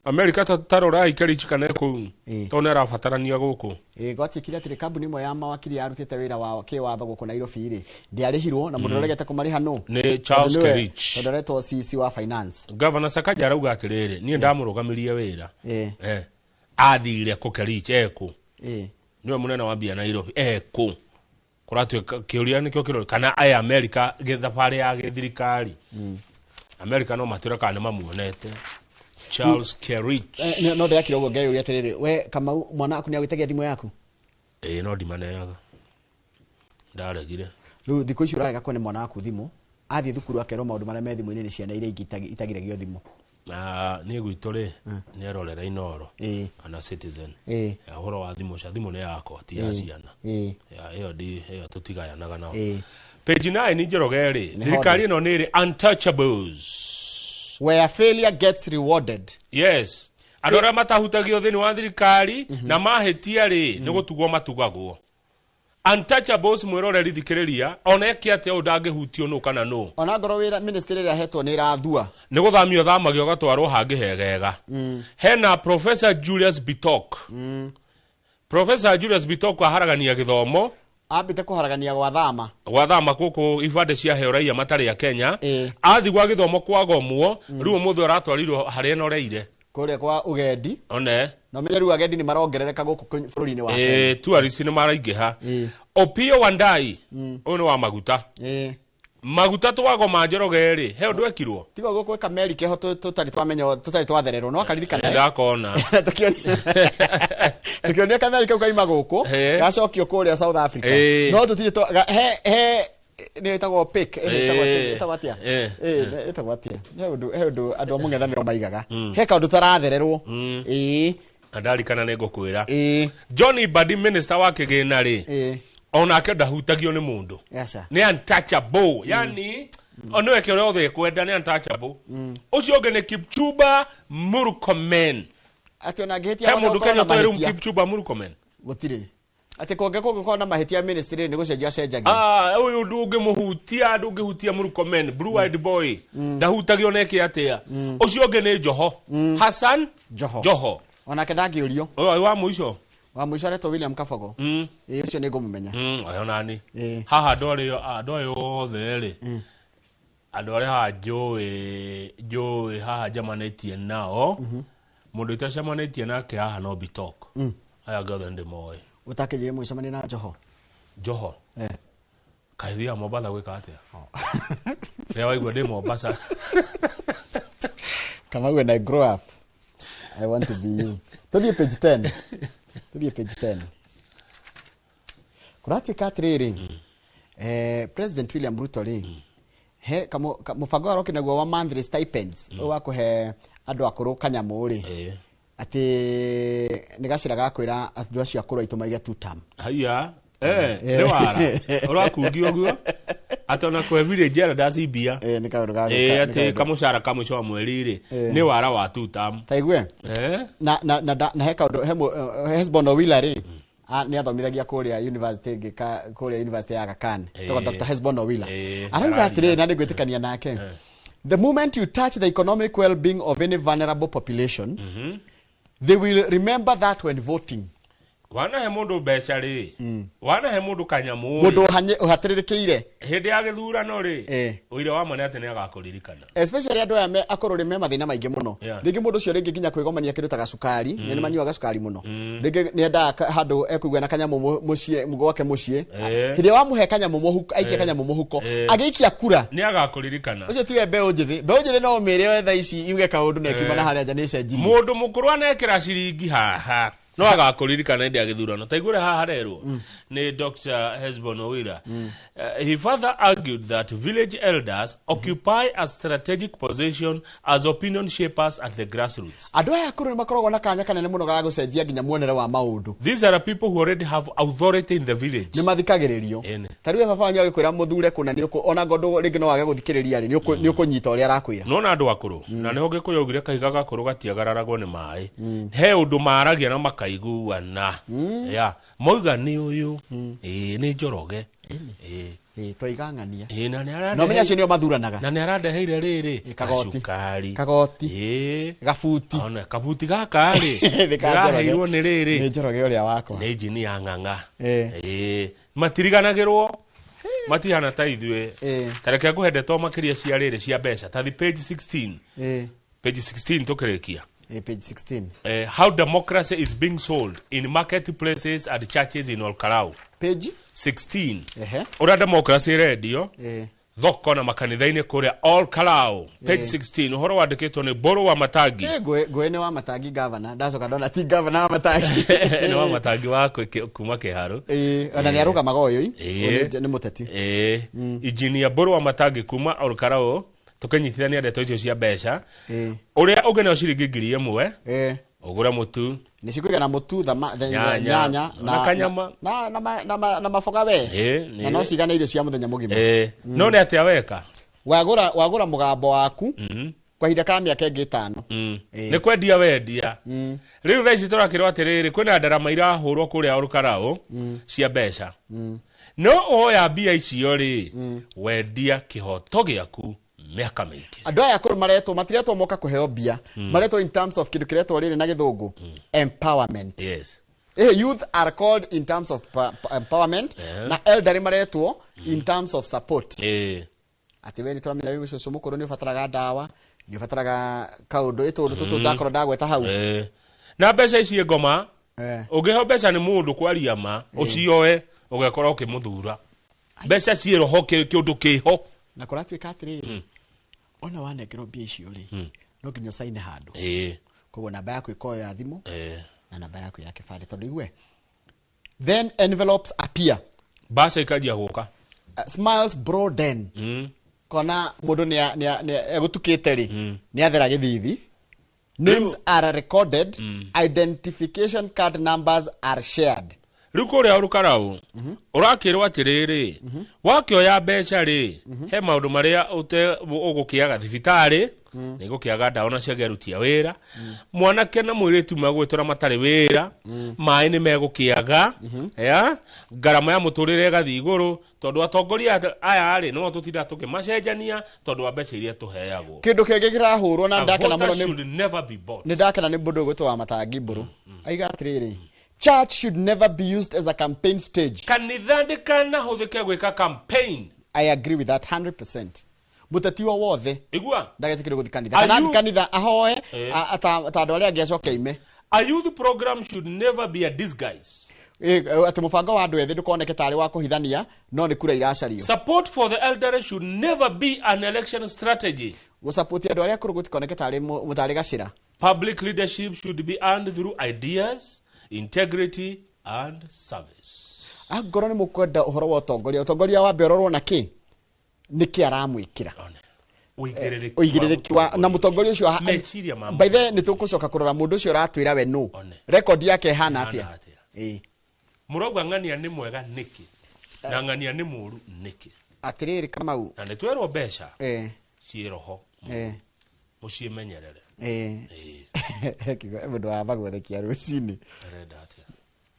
Amerika ta rorai Kerich kana kũu, tondũ nĩ arabatarania gũkũ. Gwatuĩkire atĩrĩ kambuni ĩmwe ya mawakiri yarutĩte wĩra wa kĩwatho gũkũ Nairobi rĩ, ndĩarĩhirwo na mũndũ ũregete kũmarĩha nũ? Nĩ Charles Kerich. Tondũ aretwo CC wa finance. Governor Sakaja arauga atĩrĩrĩ, niĩ ndamũrũgamirie wĩra. Athire kũ Kerich ekũ? Niwe mũnene wa mbia Nairobi ekũ? Kũratuĩka kĩũria nĩkĩo kĩrori kana aya Amerika gĩthabarĩ ya gĩthirikari. Amerika no matwĩre kana nĩmamuonete. Charles Kerich. No ndĩrakira ũguo ngeyũria atĩrĩrĩ, we Kamau mwana waku nĩagwĩtagia thimũ yaku? No ndimaneaga. Ndaregire. Rĩu thikũ ici ũrarega kũhe mwana waku thimũ, athiĩ thukuru akerwo maũndũ marĩa me thimũ-inĩ nĩ ciana iria ingĩ itagiragio thimũ. Na niĩ gwitũ rĩ, nĩ erorera Inooro kana Citizen. Ũhoro wa thimũ cia thimũ nĩ yakwa ti ya ciana. Ĩyo ĩyo tũtigayanaga nao. Page 9 Njoroge rĩ, thirikari ĩno nĩ ĩrĩ untouchables. Where failure gets rewarded. Yes. Andũ arĩa matahutagio thĩinĩ wa thirikari na mahĩtia rĩ, nĩ gũtugwo matugagwo. Untouchables mwĩroreri thikĩrĩria, ona eke atĩa ũũ ndangĩhutio nũ kana nũ. Ona ngorwo wĩra ministry ĩrĩa hetwo nĩ ĩrathua. Nĩ gũthamio thamagio ũgatwarwo hangĩ hegega. Hena Professor Julius Bitok. Professor Julius Bitok aharagania gĩthomo. Ambĩte kũharagania gwathama. Gwathama gũkũ ibande cia raiya matarĩ a Kenya. Athi gwa gĩthomo kwagomwo, rĩu ũmũthĩ ũratwarirwo harĩa enoreire. Kũrĩa kwa ũgendi. One. Na ũmenye rĩu agendi nĩ marongerereka gũkũ bũrũri-inĩ wa Kenya. Tourists nĩ maraingĩha. Opiyo Wandayi ũyũ nĩ wa maguta. Maguta twagoma Njoroge rĩ, he ũndũ ekirwo? Tiga ũguo gwĩ kameri keho tũtarĩ twamenya, tũtarĩ twathererwo, no akaririkana, eh? Ndakona. Tukĩonia kameri kau kaima gũkũ, gacokio kũrĩa South Africa. No tũtirĩ he nĩ ĩtagwo pick, ĩtagwo atĩa? Ĩtagwo atĩa? He ũndũ andũ a mũng'ethanĩro maigaga. He kaũndũ tarathererwo. Ndarikana nĩ ngũkwĩra. John Mbadi, minister wa kĩgĩna rĩ, onake ndahutagio nĩ mũndũ. Aca. Nĩ untouchable, yani o nĩwe kĩrĩa othe ekwenda, nĩ untouchable. Ũcio ũngĩ nĩ Kipchumba Murkomen. Atĩ ona angĩhĩtia, He mũndũ gũkorwo Kenya na ũtoĩ rĩu mahĩtia. Kipchumba Murkomen? Gũtirĩ. Atĩ kũngĩkorwo na mahĩtia ministry nĩ gũcenjia acenjagia. Ah, ũyũ ndũngĩmũhutia, ndũngĩhutia Murkomen, blue eyed boy, ndahutagio neke atĩa. Ũcio ũngĩ nĩ Joho, Hassan Joho. Joho. Onake ndangĩũrio. Ũyũ wa mũico? Wa mũico aretwo William Kabogo. Ĩĩ, ũcio nĩ ngũmũmenya. Ũyũ nani haha, andũ arĩa, andũ aya othe rĩ, andũ arĩa haha njũĩ haha njamanĩtie nao, mũndũ itacemanĩtie nake haha no Bitok. Aya angĩ othe nĩndĩmoĩ. Ũtakĩnjĩre mũgĩcemania na Joho? Joho kaĩ thiaga Mombatha gwĩka atĩa? Rĩrĩa waigua ndĩ Mombasa. Kamau, when I grow up I want to be you. Tũthiĩ page 10, tũthiĩ page 10. Kũratuĩka atĩrĩrĩ, President William Ruto rĩ, he mũbango aroki naguo wa monthly stipends, ũyũ wa kũhe andũ akũrũ kanyamũ rĩ, atĩ nĩ gacĩra ga kwĩra andũ acio akũrũ aitũ maige two term. Haiya, nĩ wara ũrakungi ũguo atĩ ona kũhe village elders mbia. Nĩ kaũndũ ga nĩ atĩ kaũndũ. Kamũcara ka mũico wa mweri rĩ, nĩ wara wa two term. Ta igue. Na he kaũndũ he Hesbon Owila rĩ, nĩ athomithagia kũrĩa university ĩngĩ, kũrĩa university ya Aga Khan. Tagwo Dr. Hesbon Owila arauga araria. atĩrĩrĩ, na nĩ ngwĩtĩkania nake, the moment you touch the economic well-being of any vulnerable population, they will remember that when voting. Wanahe mũndũ mbeca rĩ, wanahe mũndũ kanyamũ Mũndũ rĩ, ũhatĩrĩrĩkĩire hĩndĩ ya gĩthurano rĩ, ũira wa ma nĩ atĩ nĩ agakũririkana. Especially andũ aya akũrũ rĩ, me mathĩna maingĩ mũno. Rĩngĩ mũndũ ũcio rĩngĩ nginya kwĩgomania kĩndũ ta gacukari, nĩ manyuaga cukari mũno, rĩngĩ nĩ endaga handũ ekũigua na kanyamũ mũciĩ gwake mũciĩ. Hĩndĩ ĩrĩa wamũhe kanyamũ mũhuko, aikia kanyamũ mũhuko, agĩikia kura, Nĩ agakũririkana. Ũcio tiwe mbeũ njĩthĩ. Mbeũ njĩthĩ no ũmĩre thaa ici yuge kaũndũ na ĩkiuma na harĩa nja nĩ ĩcenjirie. Mũndũ mũkũrũ anekĩra ciringi haha no agakũririkana hĩndĩ ya gĩthurano. Ta igũrĩ haha harerwo nĩ Dr. Hesbon Owira. He further argued that village elders occupy a strategic position as opinion shapers at the grassroots. Andũ aya akũrũ nĩ makoragwo na kanya kanene mũno ga gũcenjia nginya muonere wa maũndũ. These are people who already have authority in the village. Nĩ mathikagĩrĩrio. Ta rĩu baba wanyu agĩkwĩra mũthure kũna, nĩ ũkũ ona ngondũ rĩngĩ no wage gũthikĩrĩria rĩ, nĩ ũkũnyita ũrĩa arakwĩra. Nona andũ akũrũ, na nĩho Gĩkũyũ augire kahiga gakũrũ gatiagararagwo nĩ maĩ. He ũndũ maragia na makaiguana ya mauga nĩ ũyũ, ĩĩ nĩ Njoroge. Ĩĩ. Twaiga ng'ania. Ĩĩ, na nĩ Na ũmenye acio nĩo mathuranaga. Na nĩ arandeheire rĩrĩ Kagoti. gacukari. Kagoti. Gabuti. Ona kabuti gaka rĩ, Nĩ ka Njoroge. ndĩraheirwo nĩ rĩrĩ. Nĩ Njoroge ũrĩa wakwa. Nĩ injinia Ng'ang'a. Ĩĩ, matiriganagĩrwo, matihana ta ithuĩ. Ta reke ngũhe ndeto makĩria cia rĩrĩ, cia mbeca, ta thi page 16. Page 16 tũkĩrĩkia. Page 16. How democracy is being sold in marketplaces and churches in Olkarau. Page 16. Ehe. Ũrĩa democracy ĩrendio thoko na makanitha-inĩ kũrĩa Olkarau. Page 16, ũhoro wandĩkĩtwo nĩ Mbũrũ wa Matangi. Ngũĩ nĩ wa Matangi gavana, ndacoka ndona ti gavana wa Matangi. Nĩ wa Matangi wa kuma Kĩharũ. Ona nĩ arũgamaga ũyũ ĩ. Nĩ mũteti. Ĩĩ, injinia Mbũrũ wa Matangi kuma Olkarau, tũkĩnyitithania ndeto icio cia mbeca. Ũrĩa ũngĩ nĩo ciringi 1000 ũgũre mũtu. Nĩ cikũigana mũtu, Nyanya. nyanya Na kanyama. na maboga we. Na no cigane irio cia mũthenya mũgima. No nĩ atĩa weka? Wagũra mũgambo waku kwa ihinda ka mĩaka ĩngĩ 5. Nĩ kwendia wendia. Rĩu thaa ici tũrakĩrwo atĩrĩrĩ, kwĩna ndarama irahũrwo kũrĩa Olkarau cia mbeca. No woya mbia icio rĩ, wendia kĩhoto gĩaku mĩaka mĩingĩ. Andũ aya akũrũ maretwo, matiretwo moka kũheo mbia, maretwo in terms of kĩndũ kĩretwo rĩrĩ na gĩthũngũ empowerment. Youth are called in terms of empowerment, na elderly maretwo in terms of support. Atĩ we nĩ tũramenya wĩ cũcũ mũkũrũ nĩ ũbataraga ndawa, nĩ ũbataraga kaũndũ ĩtũndũ tũtũ ndakorwo ndagweta hau. Na mbeca ici ngoma. Ũngĩheo mbeca nĩ mũndũ kwaria ma, ũcioe ũgekora ũkĩmũthura. Mbeca ciĩ roho, kĩũndũ kĩho. Na kũratuĩka atĩrĩrĩ, ona wanengerwo mbia icio rĩ, no nginya ũcaine handũ. Koguo namba yaku ĩkorwo ya thimũ na namba yaku ya kĩbandĩ, tondũ igue, then envelopes appear. Mbaca ikanjia gũka. Smiles broaden. Kona mũndũ nĩ egũtukĩte rĩ, nĩ athera gĩthithi. Names are recorded, identification card numbers are shared. Rĩu kũrĩa rũkarau ũrakĩrwo atĩrĩrĩ, wakĩoya mbeca rĩ, he maũndũ marĩa ũgũkĩaga thibitarĩ, nĩ gũkĩaga ndawa na ciage aruti a wĩra, mwanake na mũirĩtu megwĩtũra matarĩ wĩra, maĩ nĩ megũkĩaga, ya ngarama ya mũtũrĩre ĩgathiĩ igũrũ, tondũ atongoria aya rĩ, no tũtinda tũkĩmacenjania tondũ wa mbeca iria tũheagwo. Kĩndũ kĩngĩ kĩrahũrwo na A ndakena voter mũno nĩ should never be bought. Nĩ ndakena nĩ mũndũ ũgwĩtwo wa Matangi Mbũrũ, aiga atĩrĩrĩ, church should never be used as a campaign stage. Kanitha ndĩkanahũthĩke gwĩka campaign. I agree with that 100%. Mũteti o wothe igua ndagetĩkĩrwo gũthiĩ kanitha, Are kana you- athiĩ kanitha ahoe ta andũ arĩa angĩ, acoke ime. A youth program should never be a disguise. Atĩ mũbango wa andũ ethĩ ndũkoneke tarĩ wa kũhithania, no nĩ kura iracario. Support for the elderly should never be an election strategy. Gũcapoti andũ arĩa akũrũ gũtikoneke tarĩ mũtarĩ gacĩra. Public leadership should be earned through ideas, integrity and service. Angorwo nĩ mũkwenda ũhoro wa ũtongoria, ũtongoria wambe ũrorwo na kĩ nĩ kĩ aramwĩkĩra. Ũigĩrĩrĩki. Ũigĩrĩrĩki wa na mũtongoria ũcio Meciria ma by the way, nĩ tũgũcoka kũrora mũndũ ũcio ũratwĩra we nũ, rekondi yake ĩhana atĩa. Ĩĩ. Mũrauga ng'ania nĩ mwega nĩkĩ na ng'ania nĩ mũũru nĩkĩ? Atĩrĩrĩ Kamau, Na nĩ twerwo mbeca ciĩ roho, mũciĩmenyerere. Kiugo mũndũ wa magwerekia rũcinĩ. Arenda atĩa?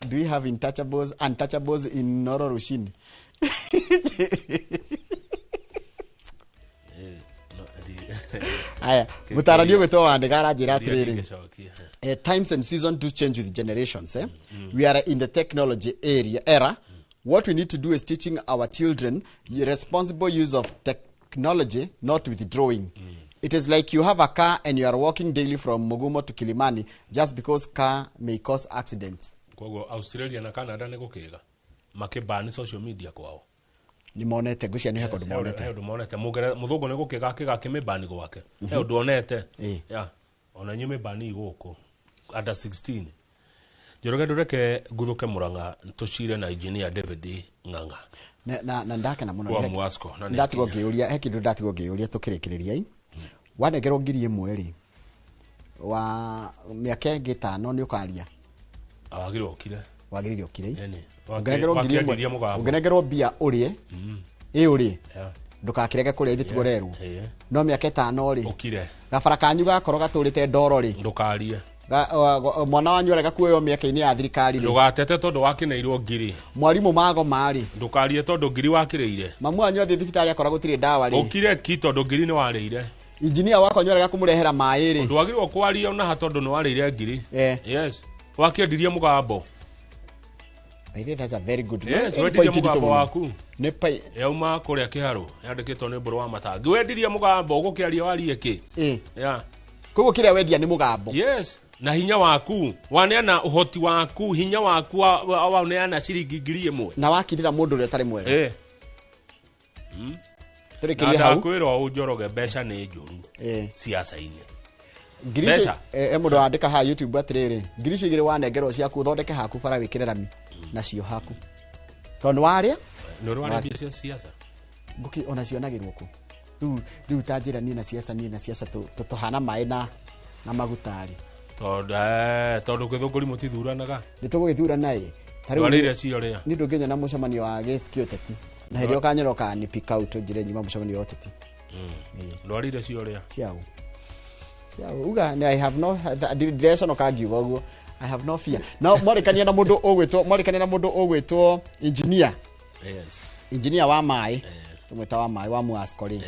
Do we have untouchables, untouchables in Noro rũcinĩ? No, Aya, mũtarani ũgwĩtwo Wandĩga aranjĩra Kĩũria atĩrĩrĩ, ndingĩcokia. Times and season do change with generations, eh? We are in the technology area era. What we need to do is teaching our children the responsible use of technology, not withdrawing. It is like you have a car and you are walking daily from Mugumo to Kilimani just because car may cause accidents. Koguo Australia na Canada nĩ gũkĩga makĩbani social media kwao. Nĩ monete, ngwĩciria nĩ he kũndũ He monete. ũndũ monete. Mũthũngũ nĩ gũkĩga akĩga akĩmĩbani gwake, he ũndũ onete. Ya ona inyuĩ mĩbani gũkũ under 16. Njoroge, ndũreke nguthũke Mũrang'a tũcire na engineer David Ng'ang'a Na ndakena mũno. wa Mwasco na nĩ Ndatigwo akinya. ngĩũria, he kĩndũ ndatigwo ngĩũria tũkĩrĩkĩrĩria i, wanengerwo 1000 rĩ, wa mĩaka ĩngĩ 5 nĩ ũkaria? Wagĩrĩirwo ũkire. Wagĩrĩire ũkire. Ĩni. Ũngĩnengerwo 1000, Wakĩendirie mũgambo. ũngĩnengerwo mbia ũrĩe, ĩ ũrĩe, ndũgakĩrege kũrĩa, ithe tiguo ũrerwo. No mĩaka 5 rĩ, ũkire. Gabara kanyu gakorwo gatũrĩte ndoro rĩ, ndũkarie. Mwana wanyu arega kuoywo mĩaka-inĩ ya thirikari rĩ, ndũgatete tondũ wakĩneirwo ngiri. Mwarimũ magoma rĩ, ndũkarie tondũ ngiri wakĩrĩire. Mamu wanyu athiĩ thibitarĩ akora gũtirĩ ndawa rĩ, ũkire ki tondũ ngiri nĩ warĩire. Injinia wakwa nyu arega kũmũrehera maĩ rĩ, ndwagĩrĩirwo kwaria onaha tondũ nĩ warĩire ngiri. Yes, wakĩendirie mũgambo. I think that's a very good Yes, Nĩ wendirie point nditũ mũgambo mũno. waku. Nĩ yauma kũrĩa kĩharũ yandĩkĩtwo nĩ Mbũrũ wa Matangi, wendirie mũgambo ũgũkĩaria warie kĩ? Yeah. Koguo kĩrĩa wendia nĩ mũgambo. Yes, na hinya waku waneana, ũhoti waku, hinya waku waneana ciringi 1000. Na wakirĩra mũndũ ũrĩa ũtarĩ mwega. Tũrĩkĩrie Na hau. ndakwĩra ũũ Njoroge, mbeca nĩ njũru ciaca-inĩ. Ngiri icio Mbeca. Mũndũ wandĩka haha YouTube atĩrĩrĩ, ngiri icio igĩrĩ wanengerwo ciaku, ũthondeke haku bara, wĩkĩre rami nacio haku, tondũ nĩ warĩa. Nĩ ũrĩ warĩa mbia cia ciaca? Ngũkĩ ona cionagĩrwo kũ rĩu ta njĩra niĩ na ciaca, tũhana maĩ na maguta rĩ. Tondũ tondũ gĩthũngũri mũtithuranaga. Nĩ tũgũgĩthurana ĩ. Ta rĩu Ndwarĩire cio rĩa? Niĩ ndũngĩnyona mũcemanio wa gĩũteti na hĩndĩ ĩyo ũkanyona ũkani pick out njĩre nyuma mũcemanio wa ũteti. Ndwarĩire cio rĩa? Ciao ciao uga I have no, ndireconoka ngiuga ũguo, I have no fear. No mwarĩkania na mũndũ ũgwĩtwo, mwarĩkania na mũndũ ũgwĩtwo engineer. Yes. Engineer wa maĩ, tũmwĩta wa maĩ wa Muasco rĩ,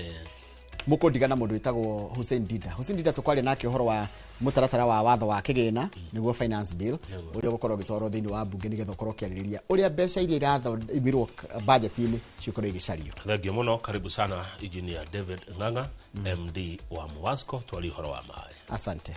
mũkũndiga na mũndũ wĩtagwo Hussein Dida. Hussein Dida tũkwaria nake ũhoro wa mũtaratara wa watho wa kĩgĩna, nĩguo finance bill, ũrĩa ũgũkorwo ũgĩtwarwo thĩinĩ wa mbunge nĩgetha ũkorwo ũkĩarĩrĩria ũrĩa mbeca iria irathomirwo budget-inĩ ciũkorwo igĩcario. Thengio mũno, karibu sana engineer David Ng'ang'a, MD wa Muwasco, twari ũhoro wa maĩ. Asante.